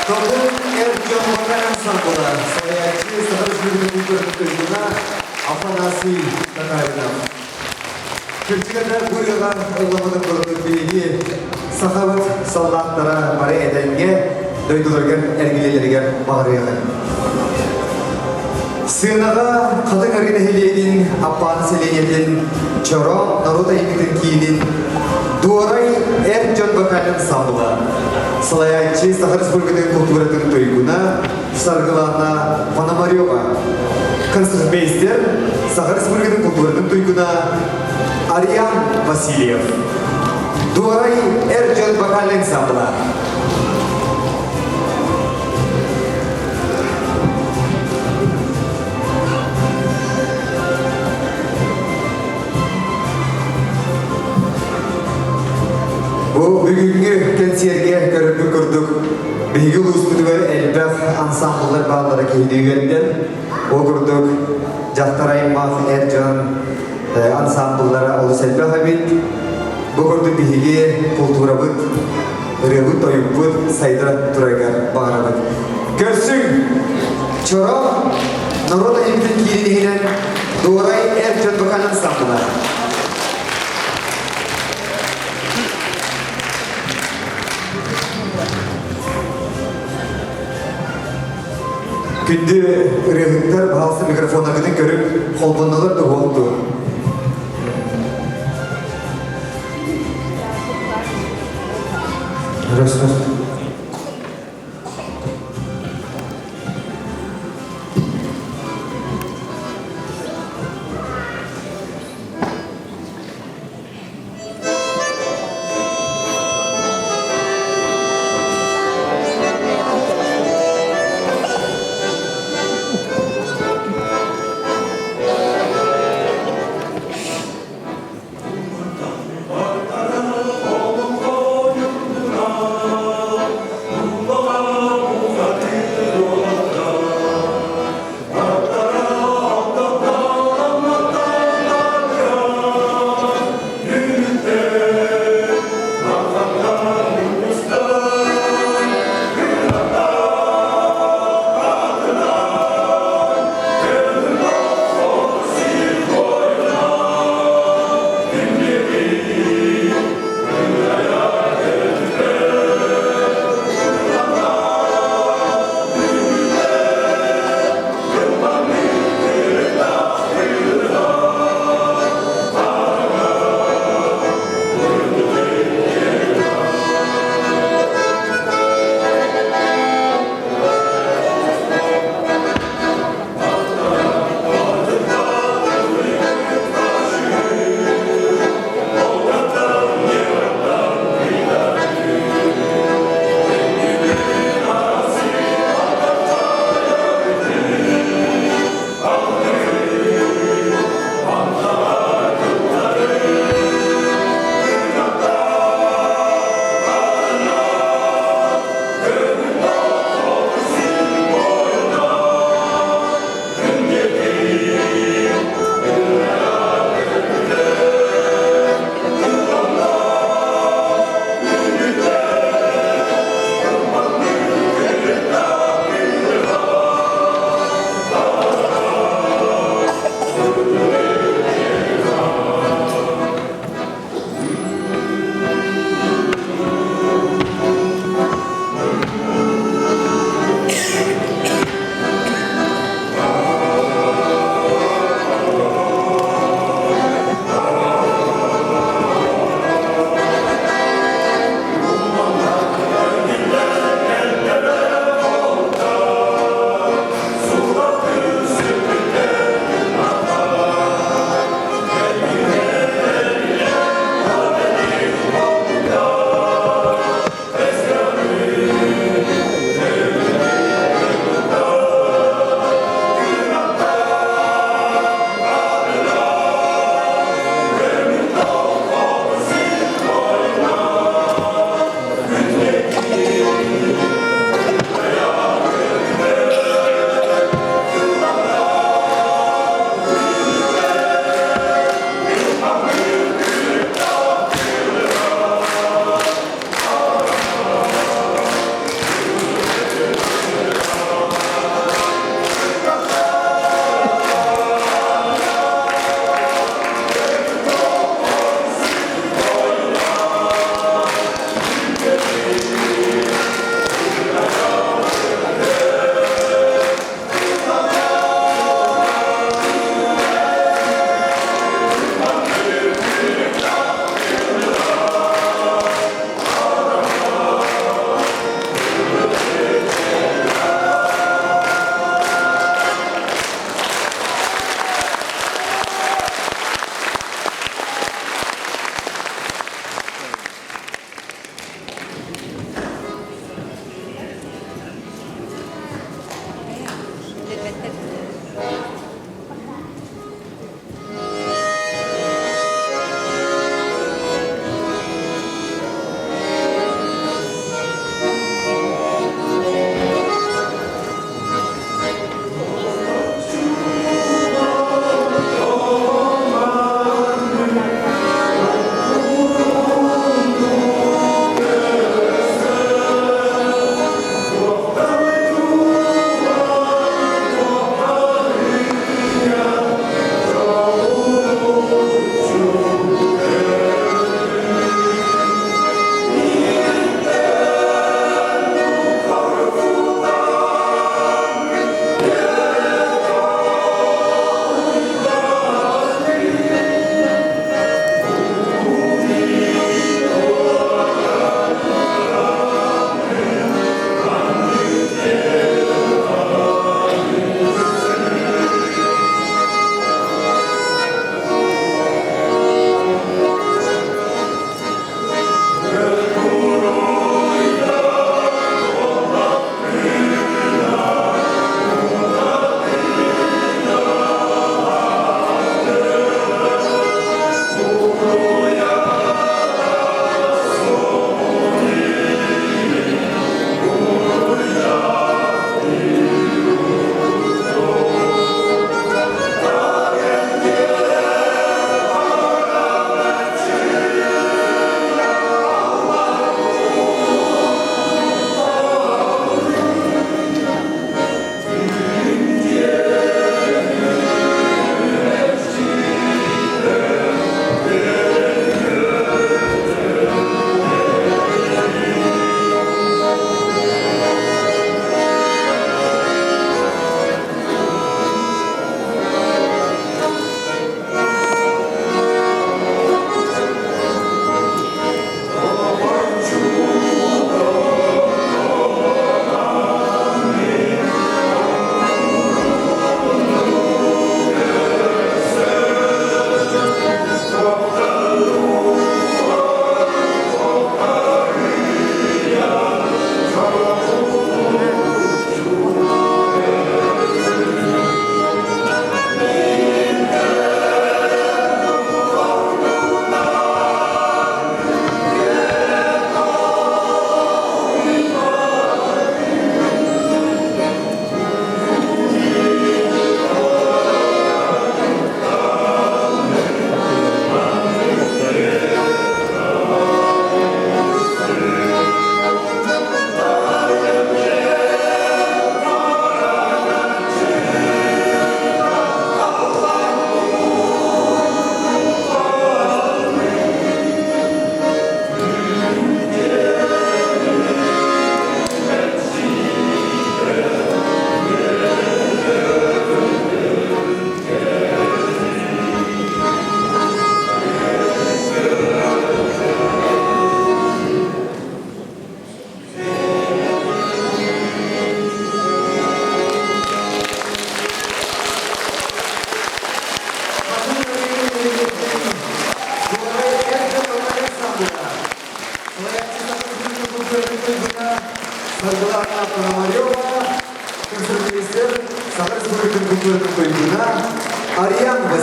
Тобул эр дьон вокал ансамбла салайааччы Саха Республикатын культуратын Афанасий Татаринов. Кырдьыгата бу ырыаҕа ылламмытын курдук биһиги сахабыт саллааттара бары этэҥҥэ дойдуларыгар эргилиэлэригэр баҕарыаҕыҥ. Сыанаҕа Хатыҥ Арыы нэһилиэгин Аппааны сэлиэнньэтин Чоро норуот айымньытын киинин Дуорай эр дьон вокальнай ансамбла салайааччы Саха Республикатын култууратын туйгуна Саргылана Пономарева, концертмейстер Саха Республикатын култууратын туйгуна Ариан Васильев. Дуорай эр дьон вокальнай ансамбла. Бу бүгүҥҥү кэнсиэргэ көрөрбүт курдук биһиги улууспутугар элбэх ансамбллар бааллара киһини үөрдэр. Ол курдук дьахтар аймах эр дьон ансамбллара олус элбэх эбит. Бу курдук биһиги култуурабыт, ырыабыт-тойукпут сайда турарыгар баҕарабыт. Көрсүҥ! Чоро норуот айымньытын киирин иһинэн Дуорай эр дьон вокал ансамбла. Күндү ырыаһыттар, баһаалыста микрофоннаргытын көрүҥ, холбоннулар да уол дуо? Раз, раз.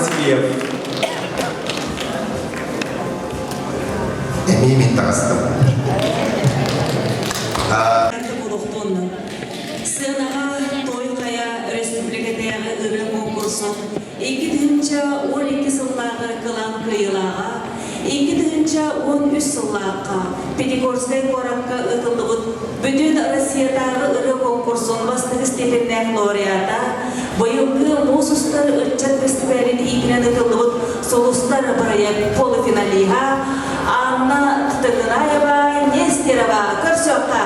Васильев. Эмиэ мин таҕыстым. Сыанаҕа Той Хайа өрөспүүбүлүкэтээҕи ырыа конкурсун 2012 сыллааҕы кылаан кыайыылааҕа, 2013 сыллаахха Пятигорскай куоракка ыытыллыбыт Бүтүн Россиятааҕы ырыа конкурсун бастакы степеннээх лауреата, быйылгы Муус устар ыччат фестивалин иитинэн ыытыллыбыт Сулустар бырайыак полуфиналиһа Анна Тытыгынаева Нестерова көрсүөххэ!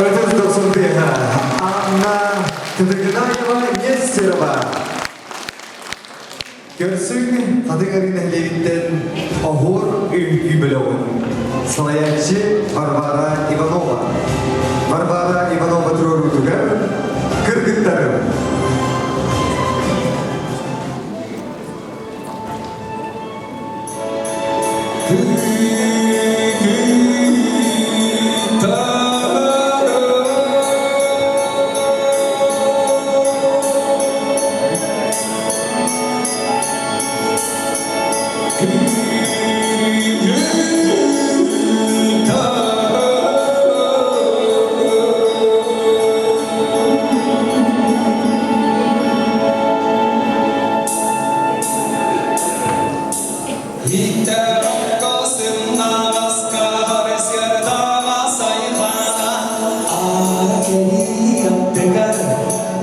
Ытыс дохсун тыаһа Анна Тыдыгынаева Нестерова. Көрсүҥ Хатыҥ Арыы нэһилиэгиттэн Оһуор үҥкүү бөлөҕүн салайааччы Варвара Иванова. Варвара Иванова туруоруутугар кыргыттарым. аттыгар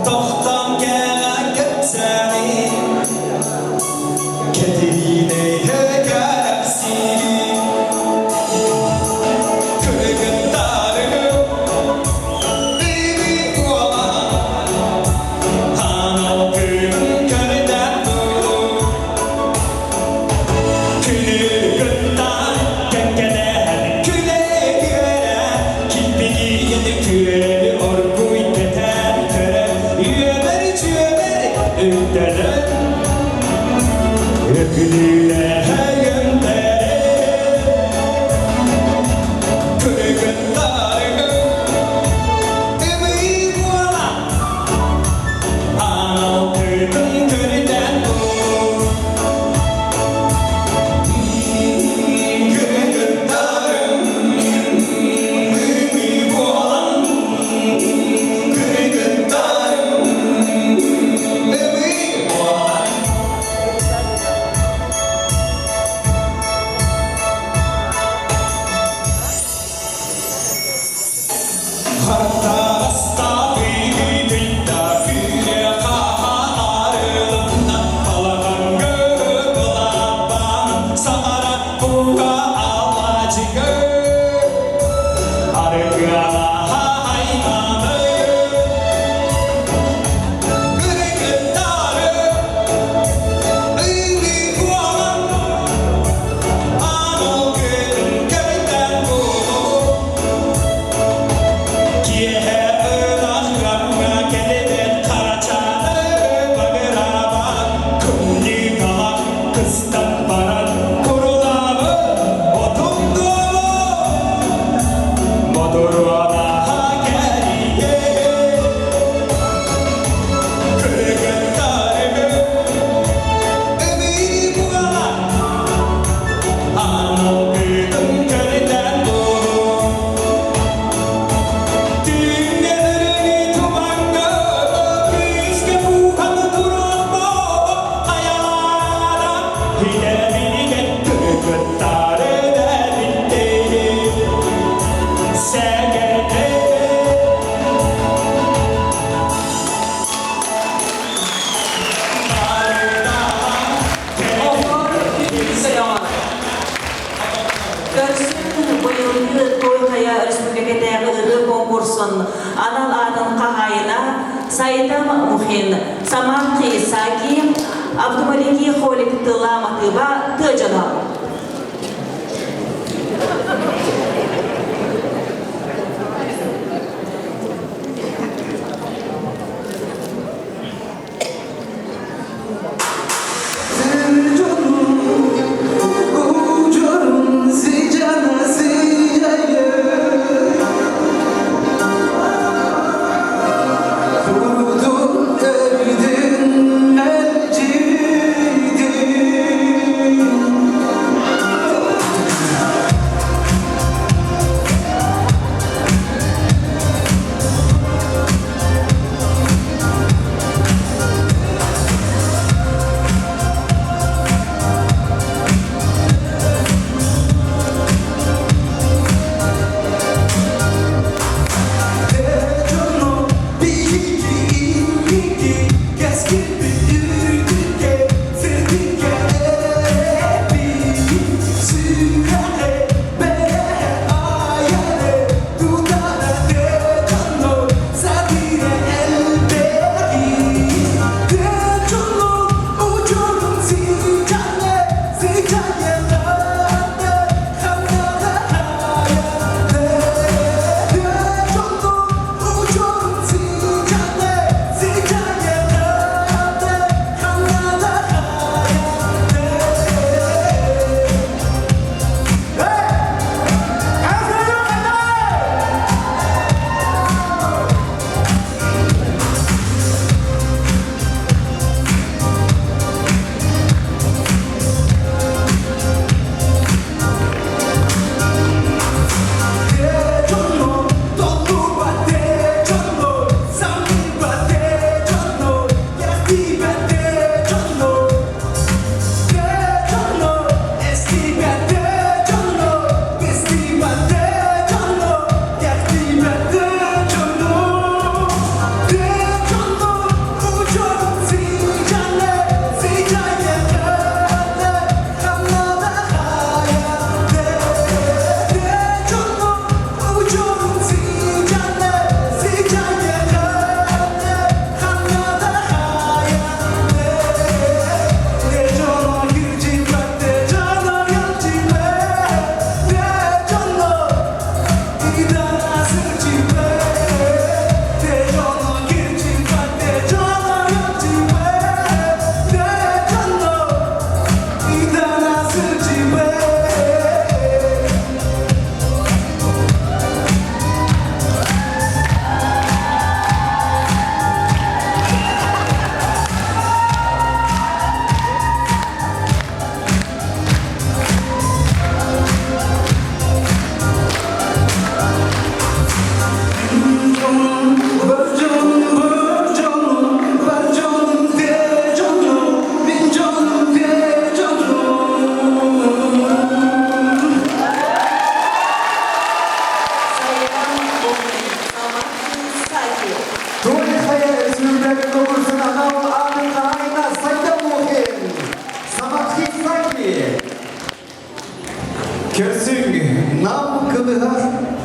тохтоон кэҕэ кэпсээни Кэтириинэ кэрэхсиирин Кыргыттарыгым Бэйби уола Анал күнүн көрдөн туруу Күнү-күнтан кэккэлэһэн күлэ-үөрэ Килбигийэн күөлү оргууй кэтээн көрө Үөмэр-чүөмэр үктэнэн Өкүлүүлэһэйэн Күлүгүн-тарыгын Ымыы буола Анал кыытын көрүтэн Күлүгүн-тарыгын Ымыы буолан Күлүгүн-тарыгын Ымыы буолан Киэһэ ынах ыамҥа кэлибит Харачааны багыраабат, Кымньыы-талах кыстан баран Курулаабыт отун дуомо Мотуруонаһа кэрийэ Кыргыттарыгым ымыы буола Анал кыытын көрүтэн буолуо Түҥҥэ тумаҥҥа күүскэ буухан туран айаана Хидэбинигэн кыргыттары дэбиттээ Сэгэрдээ Көрсүн быйылгы Той Хайа республикатааҕы ырыа конкурсун анал аатын хаһаайына Сайтам Мухин, Саманки Исаки, Абдумалики Холик тыла матыыба тыа дьоно. Тони Хая Республика конкурсын анал атын хаһаайына Сайда Мухин, Саматхи Саки. Көрсүҥ, Нам кылыһах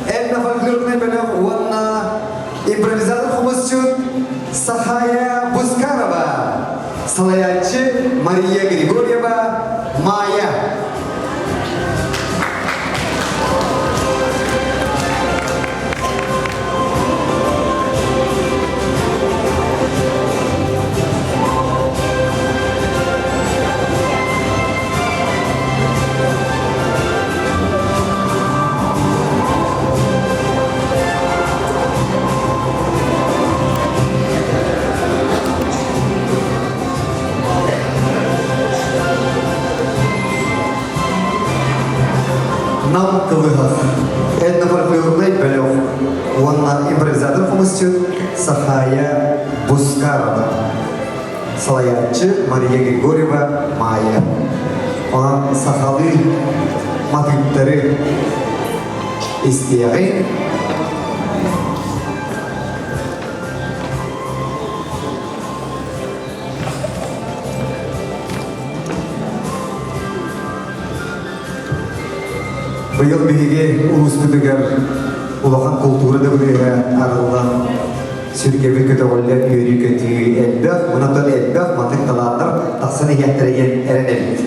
этнофольклорнай бөлөх уонна импровизатор хомусчут Сахая Бускарова, салайааччы Мария Григорьева, Майя. Нам кылыһах этнофольклорнай бөлөх уонна импровизатор хомусчут Сахая Бускарова, салайааччы Мария Григорьева Майя. Онон сахалыы матыыптары истиэҕиҥ. Быйыл биһиги улууспутугар улахан култуура дыбырыаһа арыллан сүргэбит көтөҕүллэн үөрүү-көтүү элбэх, онон элбэх маннык талааннар тахсан иһиэхтэрэ диэн эрэнэбит.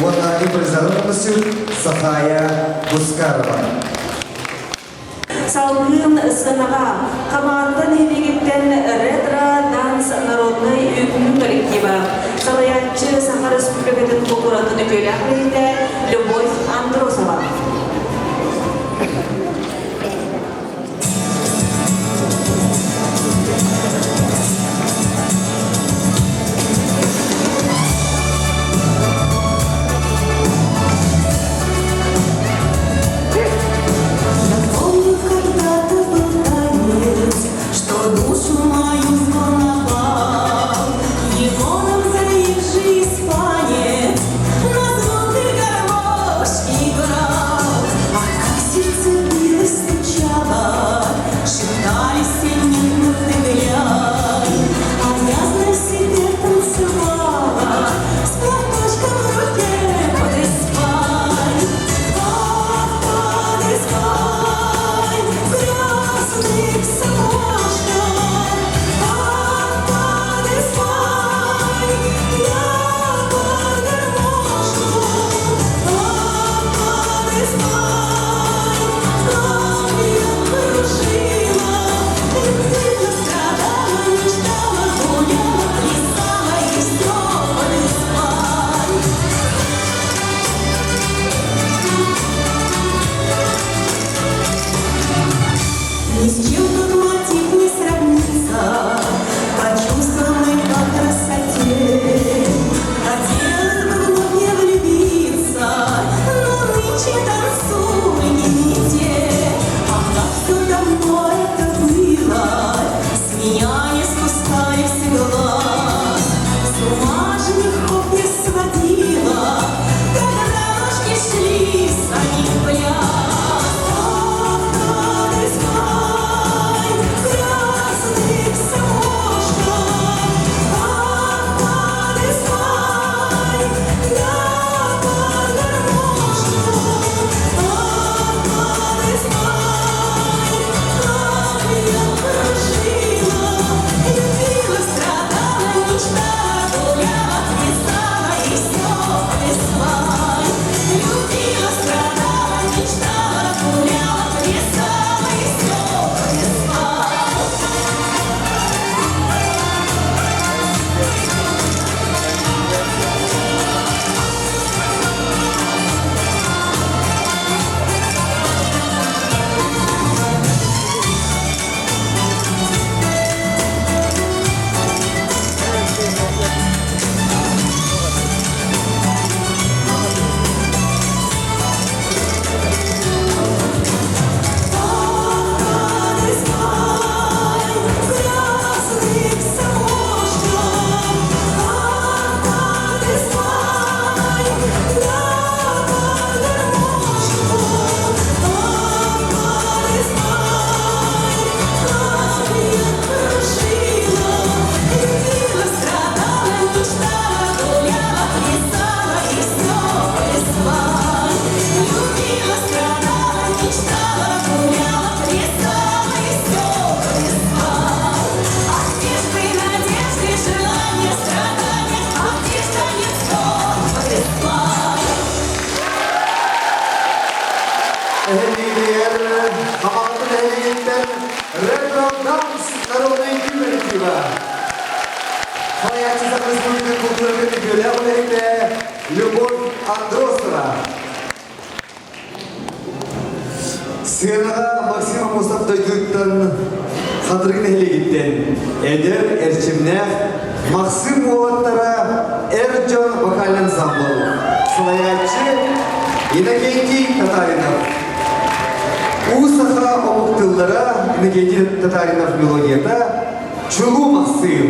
уонна импровизатор Сахая Бускарова. Салгын сыанаҕа хамаанда нэһилиэгиттэн ретро данс народнай үҥкүү коллектива, салайааччы Саха Республикатын култууратын үтүөлээх үлэһитэ Любовь Андросова. Помню, когда-то был танец, что душу мою взволновал. Его нам заезжий испанец на звуки гармошки играл. А как сердце билось, стучало, шептали все нет, ну ты глянь. А я, знай себе, танцевала с платочком в руке под Испань. Ах, под Испань, в красных сапожках. Ах, под Испань, я под гармошку. Ах, под Испань, как я кружила, любила, страдала, мечтала, гуляла, плясала и все под Испань. Ни с чем тут мотив не сравнится, по чувствам и по красоте. Хотелось бы вновь не влюбиться, но нынче танцуй не те. А как все давно это было, с меня не спускали с глаз. С ума женихов не сводила, когда ножки шли сами в пляс. Ах, под Испань, в красных сапожках, ах, под Испань, я под гармошку, ах, под Испань, как я кружила, любила, страдала, мечтала, гуляла, плясала и все под Испань. Любила, страдала, мечтала, гуляла, плясала и все под Испань. Под Испань, в красных сапожках, ах, под Испань, я под гармошку, ах, под Испань, как я кружила, любила, страдала, мечтала, гуляла, плясала и все под Испань. Любила, страдала, мечтала, гуляла, плясала и все под Испань. Ах, где ж ты, надежды, желания, страдания, ах, где ж танец тот под Испань? Эһэлиилэр Хамаҕатын нэһилиэгиттэн Ретро Данс народнай коллектива. Салайааччы Саха Республикатын култууратын үтүөлээх үлэһитэ Любовь Андросова. Сыанаҕа Максим Аммосов дойдутуттан Хатырык нэһилиэгиттэн эдэр эрчимнээх Максим уолаттара эр дьон вокальный ансамбл. Салайааччы Иннокентий Татаринов. Уу саха омук тыллара Иннокентий Татаринов мелодията Чулуу Максим.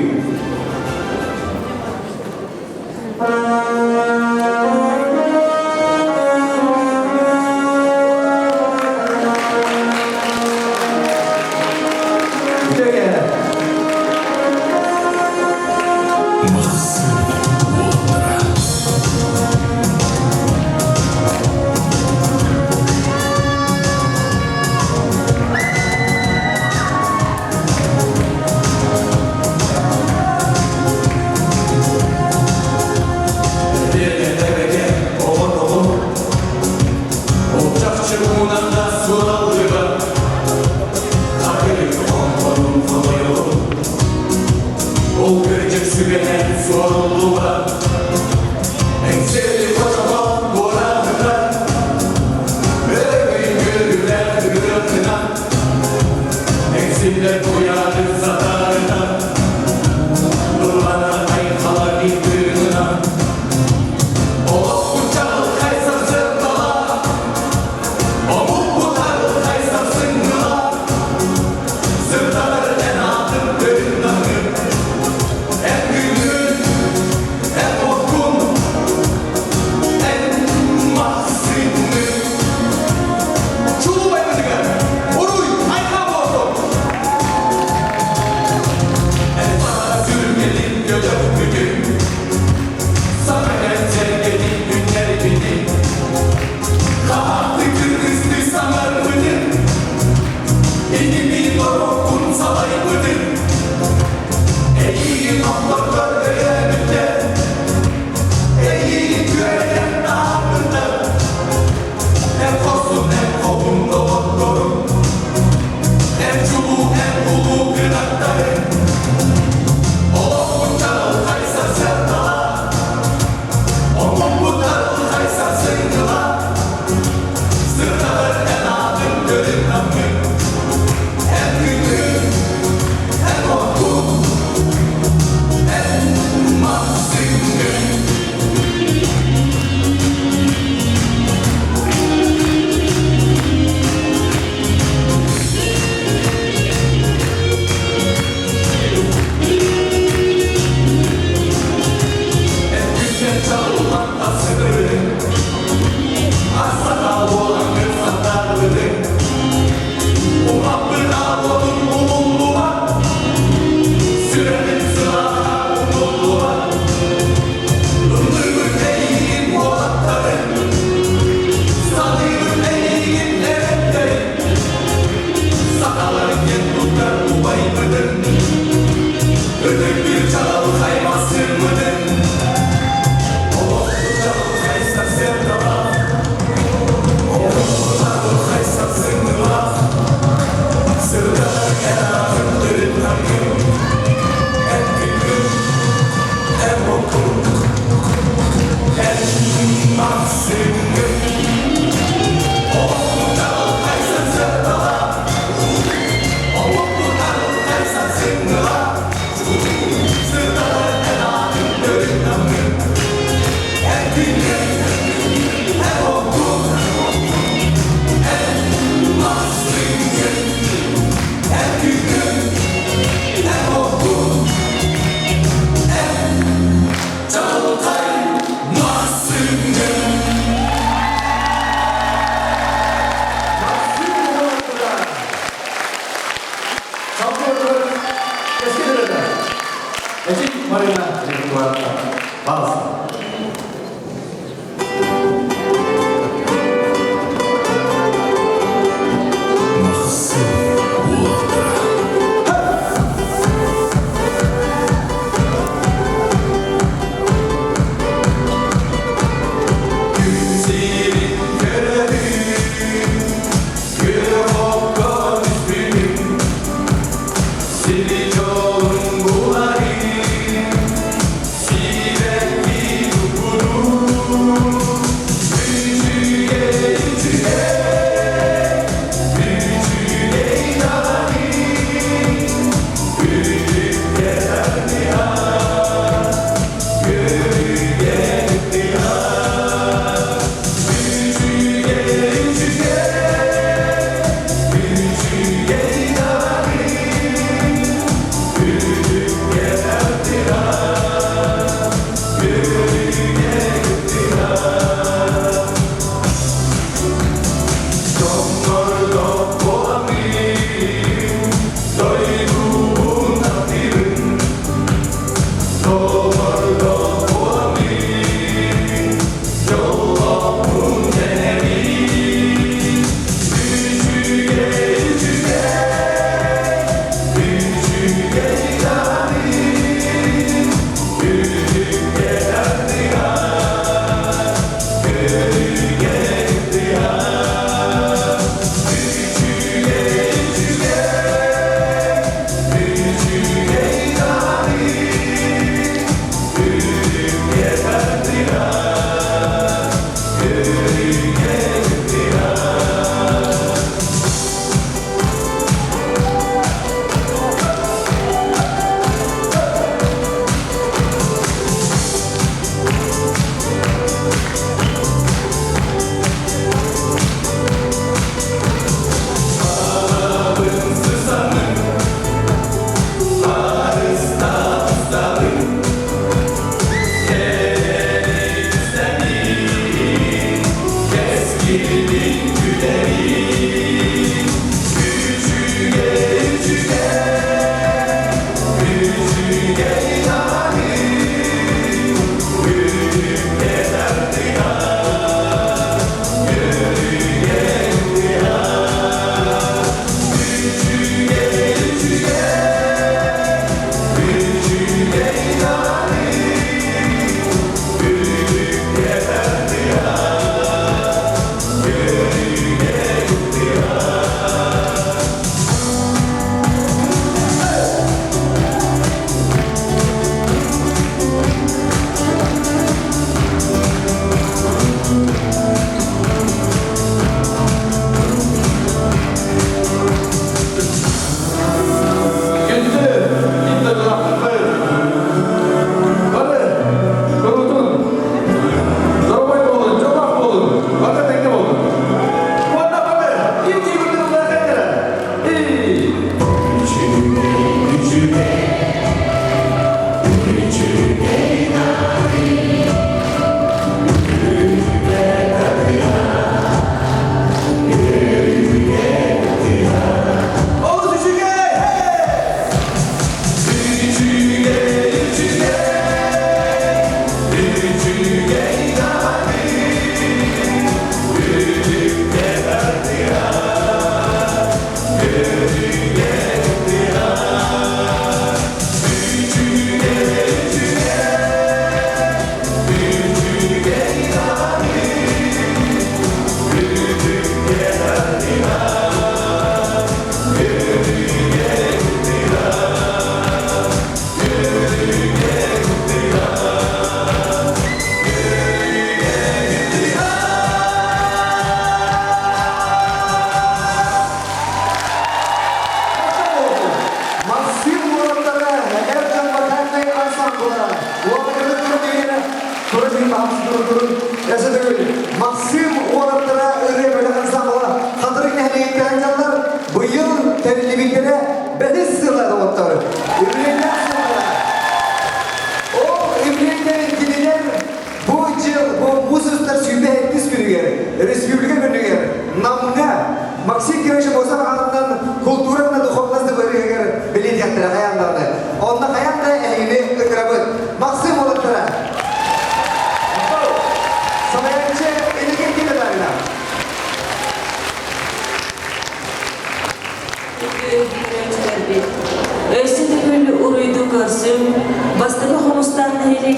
Үтөге. Махсым уолаттара. Марина репертуарыттан. Пожалуйста. Сили жолун буларым.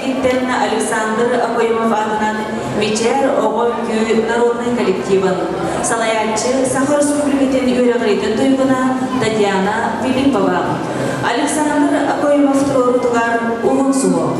нэһилиэгиттэн Александр Окоемов аатынан Мичээр оҕо үҥкүү народнай коллективын салайааччы Саха Республикатын үөрэҕириитин туйгуна Татьяна Филиппова. Александр Окоемов туруорутугар уһун суһуох.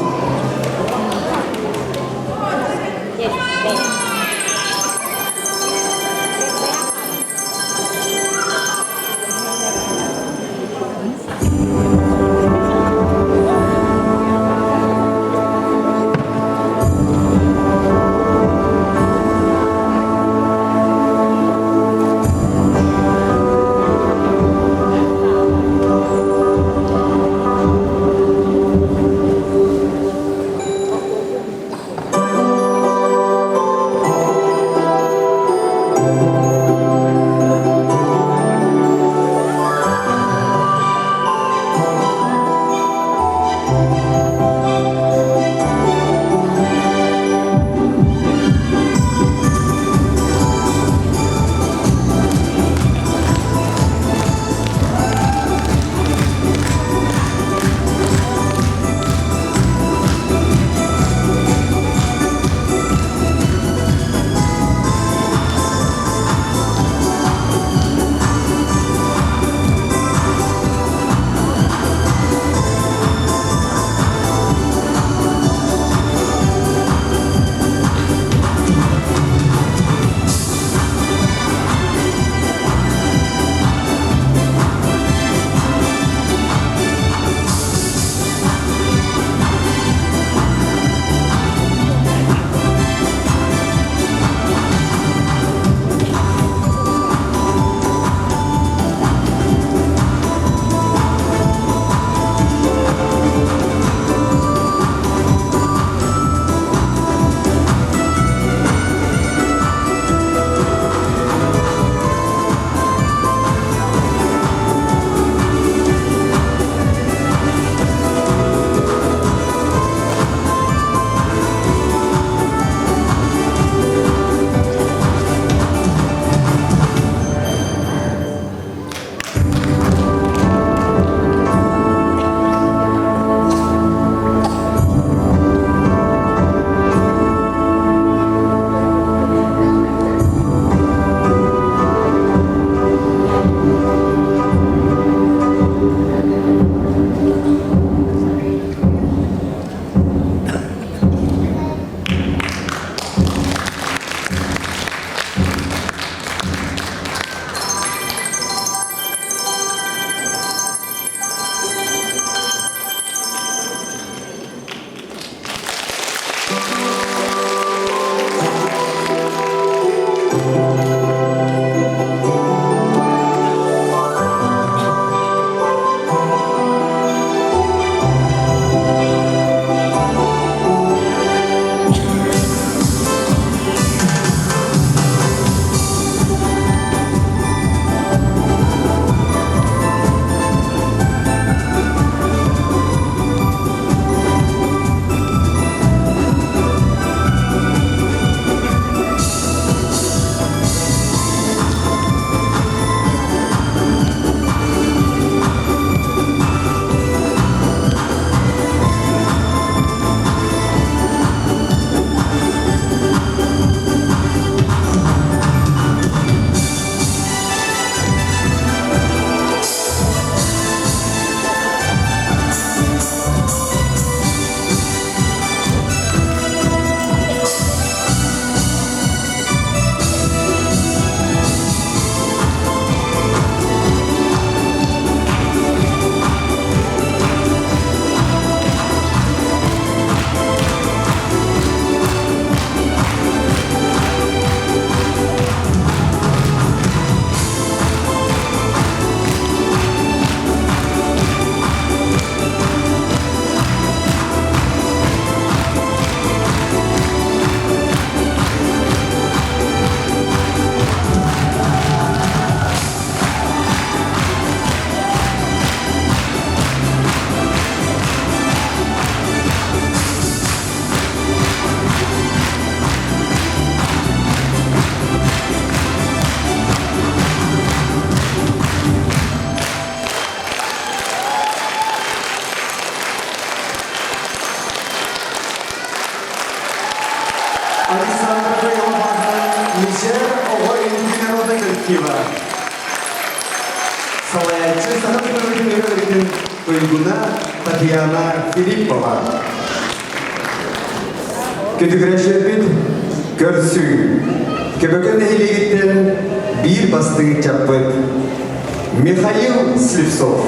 коллектива. Салайааччы Саха Республикатын туйгуна Татьяна Филиппова. Күтүгүрэшербит көрсүү. Көбөкөн нэһилиэгиттэн биир бастыҥ ыччаппыт Михаил Слепцов.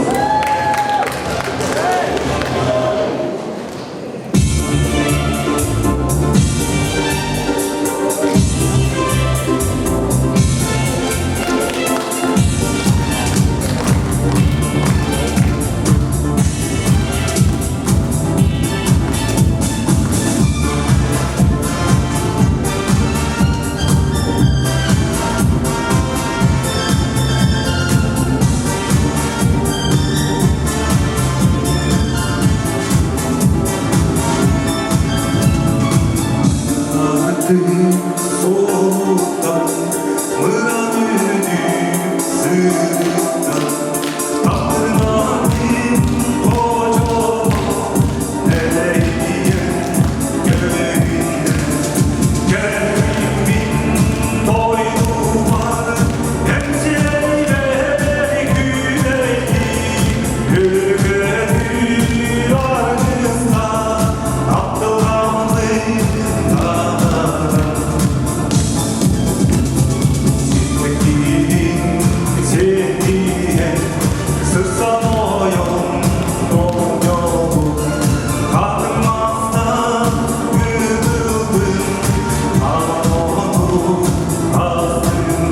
Солуттан, мыран үдүк сыттан, Таптырматын кожо, элейдиен көбүнен, Кэлбиппин дойдубар, эмсиэйбэр күлэйди, Өргөтүр аргыста, аптылгаммын тадаран. Ситтиккин ситтиэн, сырсан ойон оҥньообут, хатыҥ мастан кытылбын, аҕам астын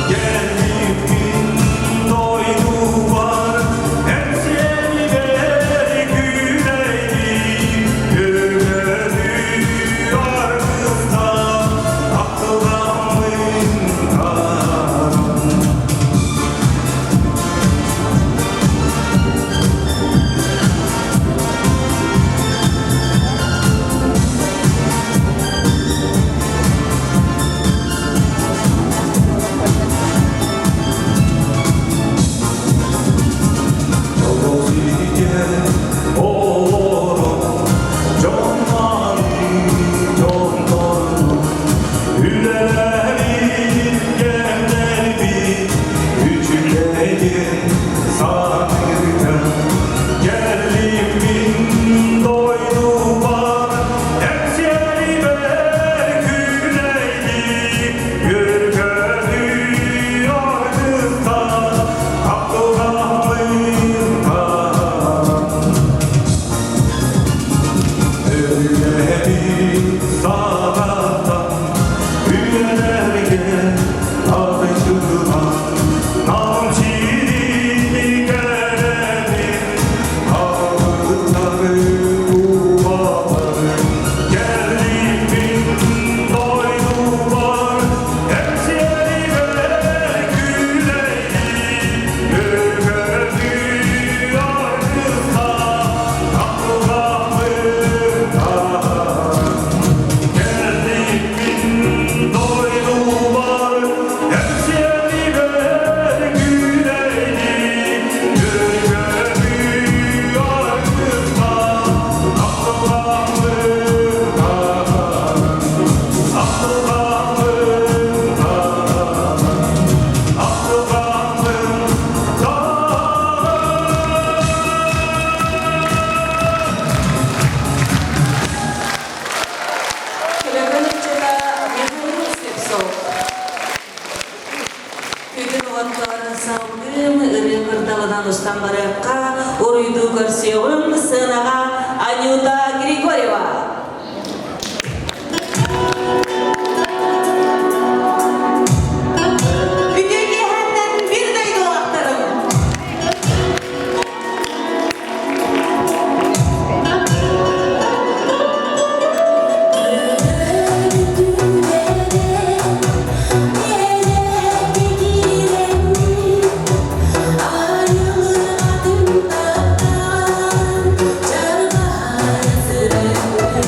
Gelipпин дойдубар, эмсиэйбэр күлэйди, Өргөтүр аргыста, ахтылгаммын таран. Олорон, дьон дьоннорун, үлэлэрин кэмнэрбит, үчүгэйин саныырга. Кэллиммин дойдубар, эпсиэрибэр күлэйди, өргөнү аргыста, ахтылгаммын таһан. Өбүгэбит саҕаттан үйэлэргэ арчылаан, Нам сирин кэрэтин алгыстары кубалары. Кэллиммин дойдубар, эпсиэрибэр күлэйди, өргөтү аргыста, ахтылгаммын таһан. Кэллиммин дойдубар, эпсиэрибэр күлэйди, өргөтү аргыста, ахтылгаммын таһан. Ахтылгаммын таһан. Ахтылгаммын таһан. Көбөкөн ыччата Михаил Слепцов. Күндү доҕоттор, салгыы ырыа кырдалынан устан барыахха, уруйдуу көрсүөҕүҥ сыанаҕа Анюта Григорьева. Үтүө киэһэттэн биир дойдулаахтарым! Арылы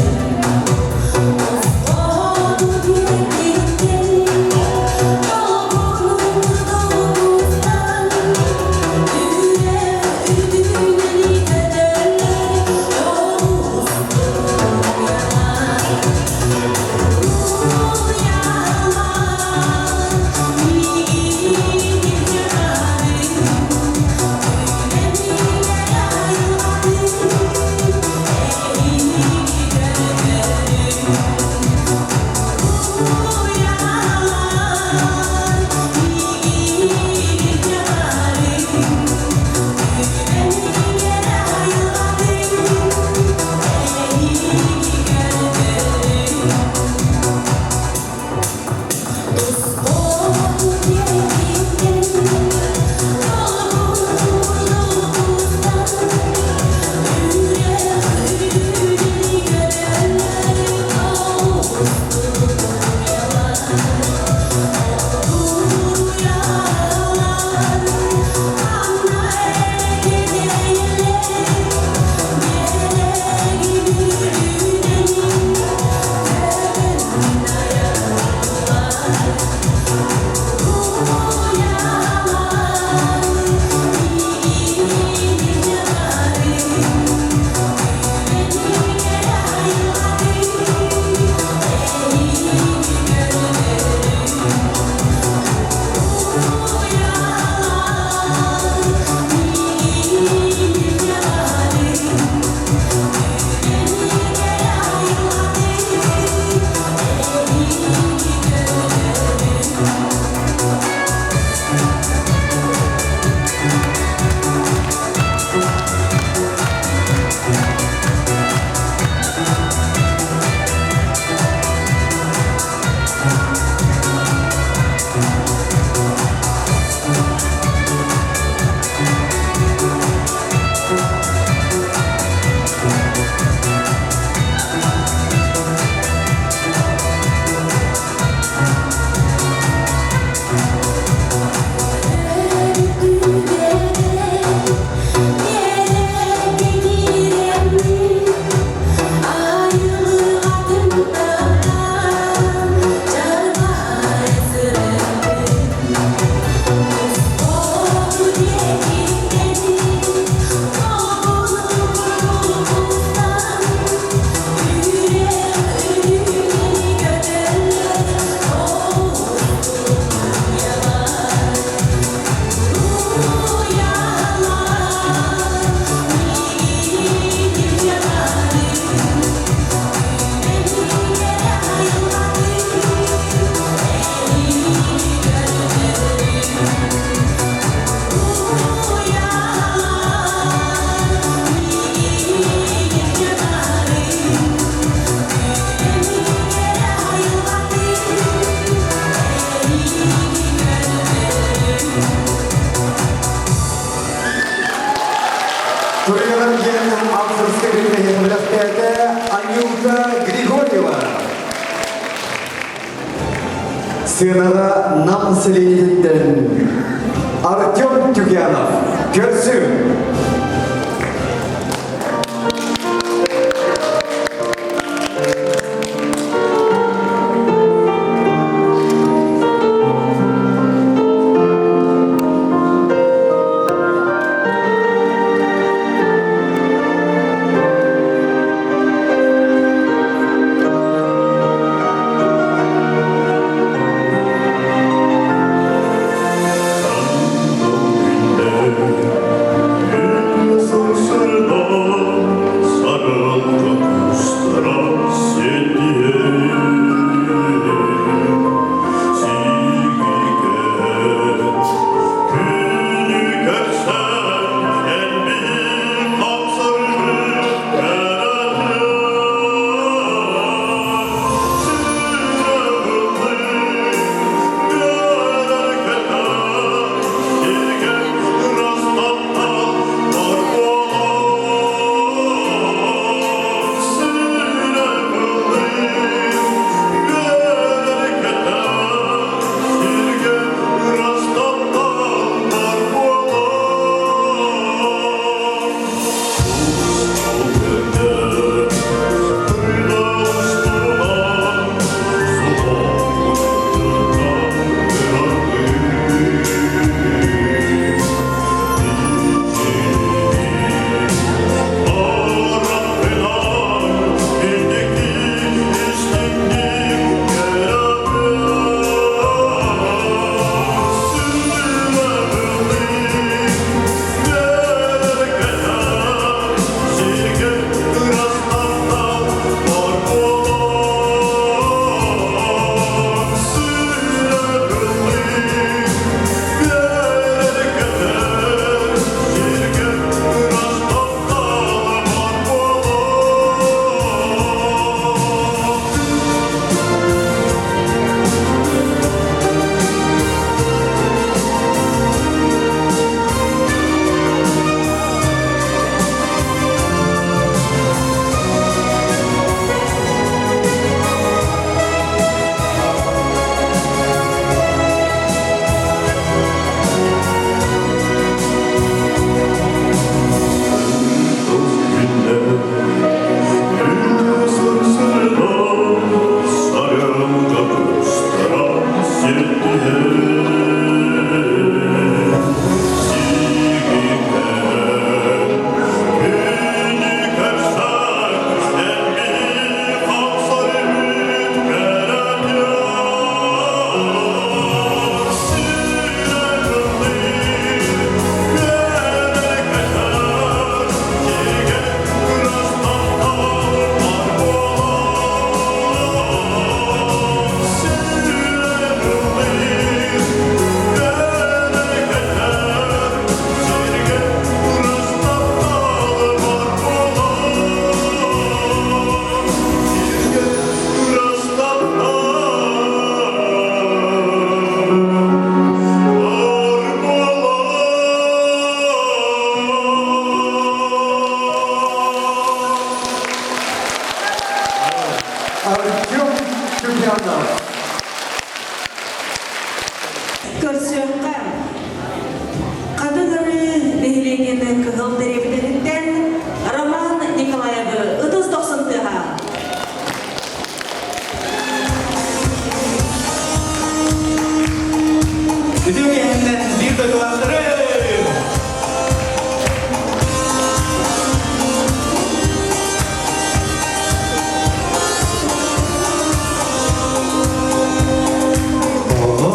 Туриялар диэн авторскай билэхтээтэ Анюта Григорьева. Сыанаҕа Нам сэлиэнньэтиттэн Артем Тюкянов. Көрсүҥ! Көрсүөххэ. Хатыҥ-Арыы нэһилиэгин Кыһыл дэриэбинэтиттэн Роман Николаевы ытыс дохсун тыаһа. Үтүө киэһэннэн биир дойдулаахтары! Оҕо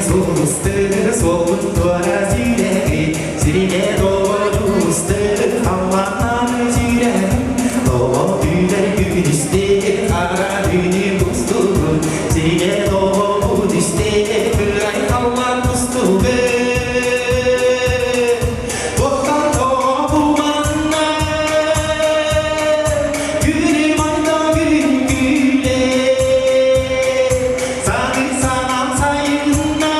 сулустыр, суолун туора сүүрэри, сиригэ доҕордуустыр, халлаан сүүрэр. Тоҕо түүнэр күнүстэр, хара түүнү кустугун, сиригэ доҕору түстэр, кырай халлаан кустугун. Туохтан тоҕо бу манна, күнүм айда күн күлэ, Саны санам сайынна,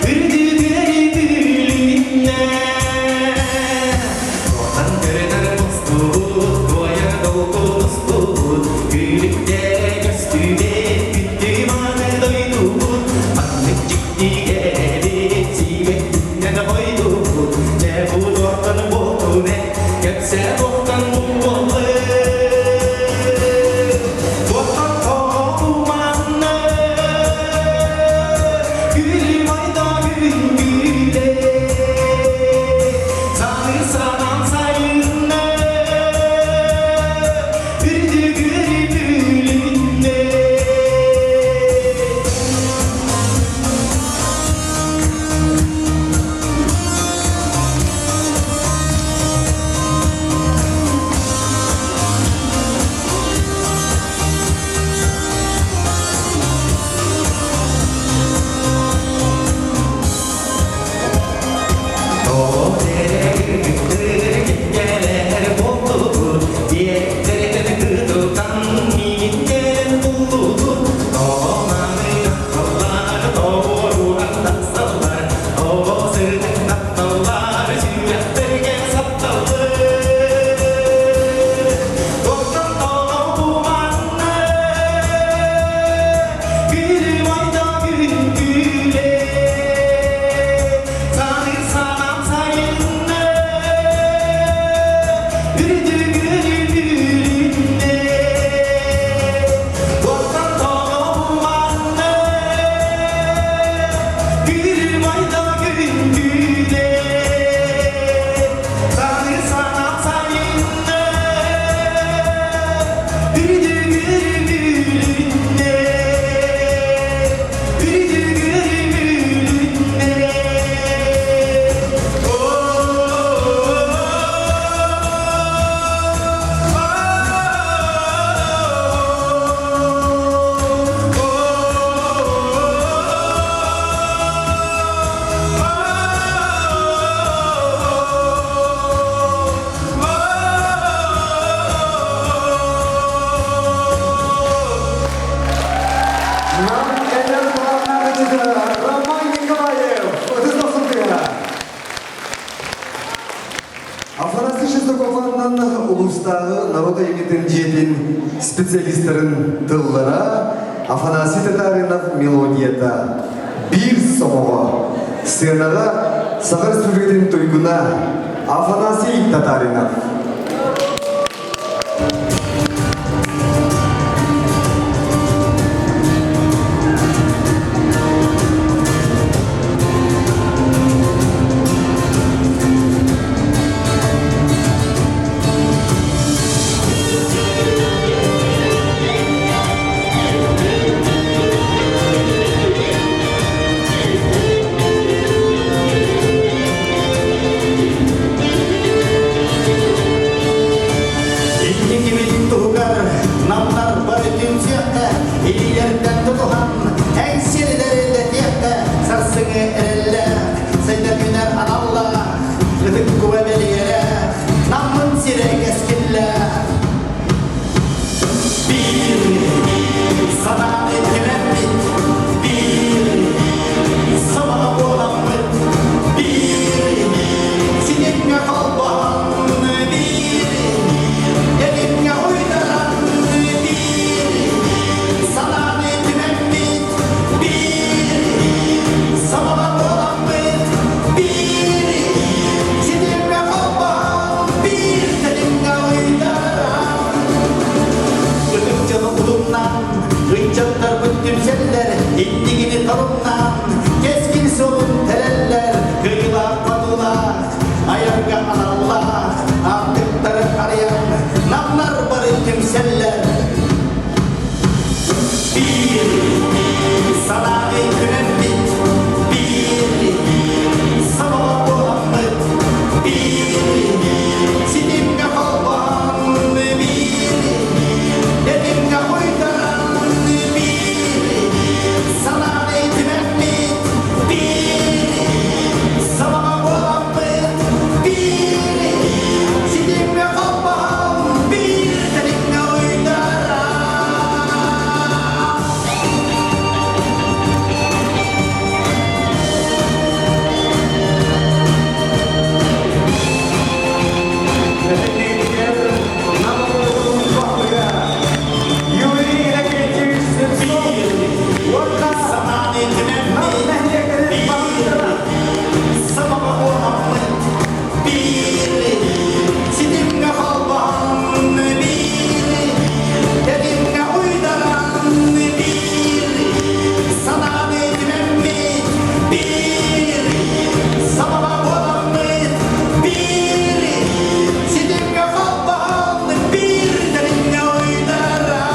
үрдүгэр бүлүннэ. Тохан көрүнэр мустубут, туойар долгунустубут, күлүктэрэ көстүбэт, күндү маны дойдубут, маннык дьиктигэбит, сиибэттинэн хойдубут, дьэ бу туохтан буолтун э, кэпсээ туохтан буоллун. Туохтан тоҕо манна, күлүм айда күн күлэ, Саны санам сайынна, үрдүгэр бүлүннэ. Gülüm ayda gün güle, Sanır sayınlı, Ürdügür bülünde, Tohtan tohumanlı, Gülüm ayda gün güle, Sanır sayınlı, Ürdügür bülünde, Ürdügür bülünde. Нам эдэр талааннаах Роман Николаев, ытыс дохсун тыаһа. Афанасий Шестакованнан улуустааҕы народ айымньытын дьиэтин специалистарын тыллара Афанасий Татаринов мелодията биир сомоҕо. Сценаҕа Саха Республикатын туйгуна Афанасий Татаринов. Иннигини торумнаан, кэскил суолун тэлэллэр, кыайыылаах хотуулаах, айарга аналлаах, аартыктары арыйан, намнар бары түмсэллэр. Биир санааны түмэммит, биир сомоҕо буоламмыт, биир ситимҥэ холбоон, биир тэтимҥэ уйдаран, биир санааны түмэммит, биир сомоҕо буоламмыт, биир ситимҥэ холбоон, биир тэтимҥэ уйдаран. Юрий Иннокентьевич Слепцов уонна Нам нэһилиэктэрин баһылыктара Сомоҕо буоламмыт биир ситимҥэ холбоон биир тэтимҥэ уйдаран биир санааны түмэммит биир сомоҕо буоламмыт биир ситимҥэ холбоон биир тэтимҥэ уйдаран.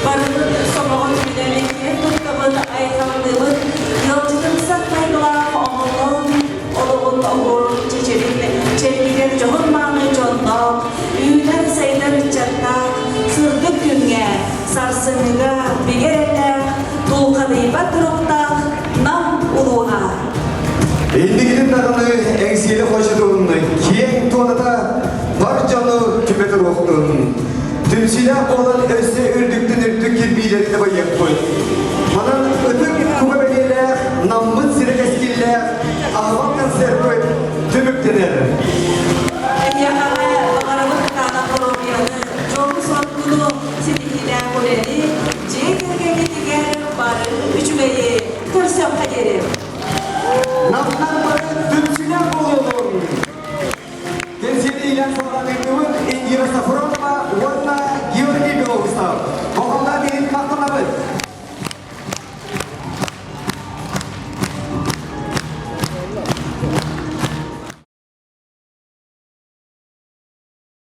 Барыбыт сомоҕо түмүнэн киэн туттабыт, айхаллыыбыт, ыалдьытымсах майгылаах оҥоллоон, олоҕун оһуорун чэчирин чэргигэр дьоһун-мааны дьонноох, үүнэр-сайдар ыччаттаах, сырдык күҥҥэ, сарсыҥҥыга бигэ эрэллээх, тулхадыйбат туруктаах Нам улууһа. Инникитин даҕаны эҥсиэли хочотун киэҥ туоната бар дьону түмэ туруохтун. Түмсүүлээх буолан өссө үрдүктэн үрдүк кирбиилэри дабайыахпыт. Манан ытык куба бэлиэлээх, наммыт сирэ кэскиллээх аһымал концерпыт түмүктэнэр.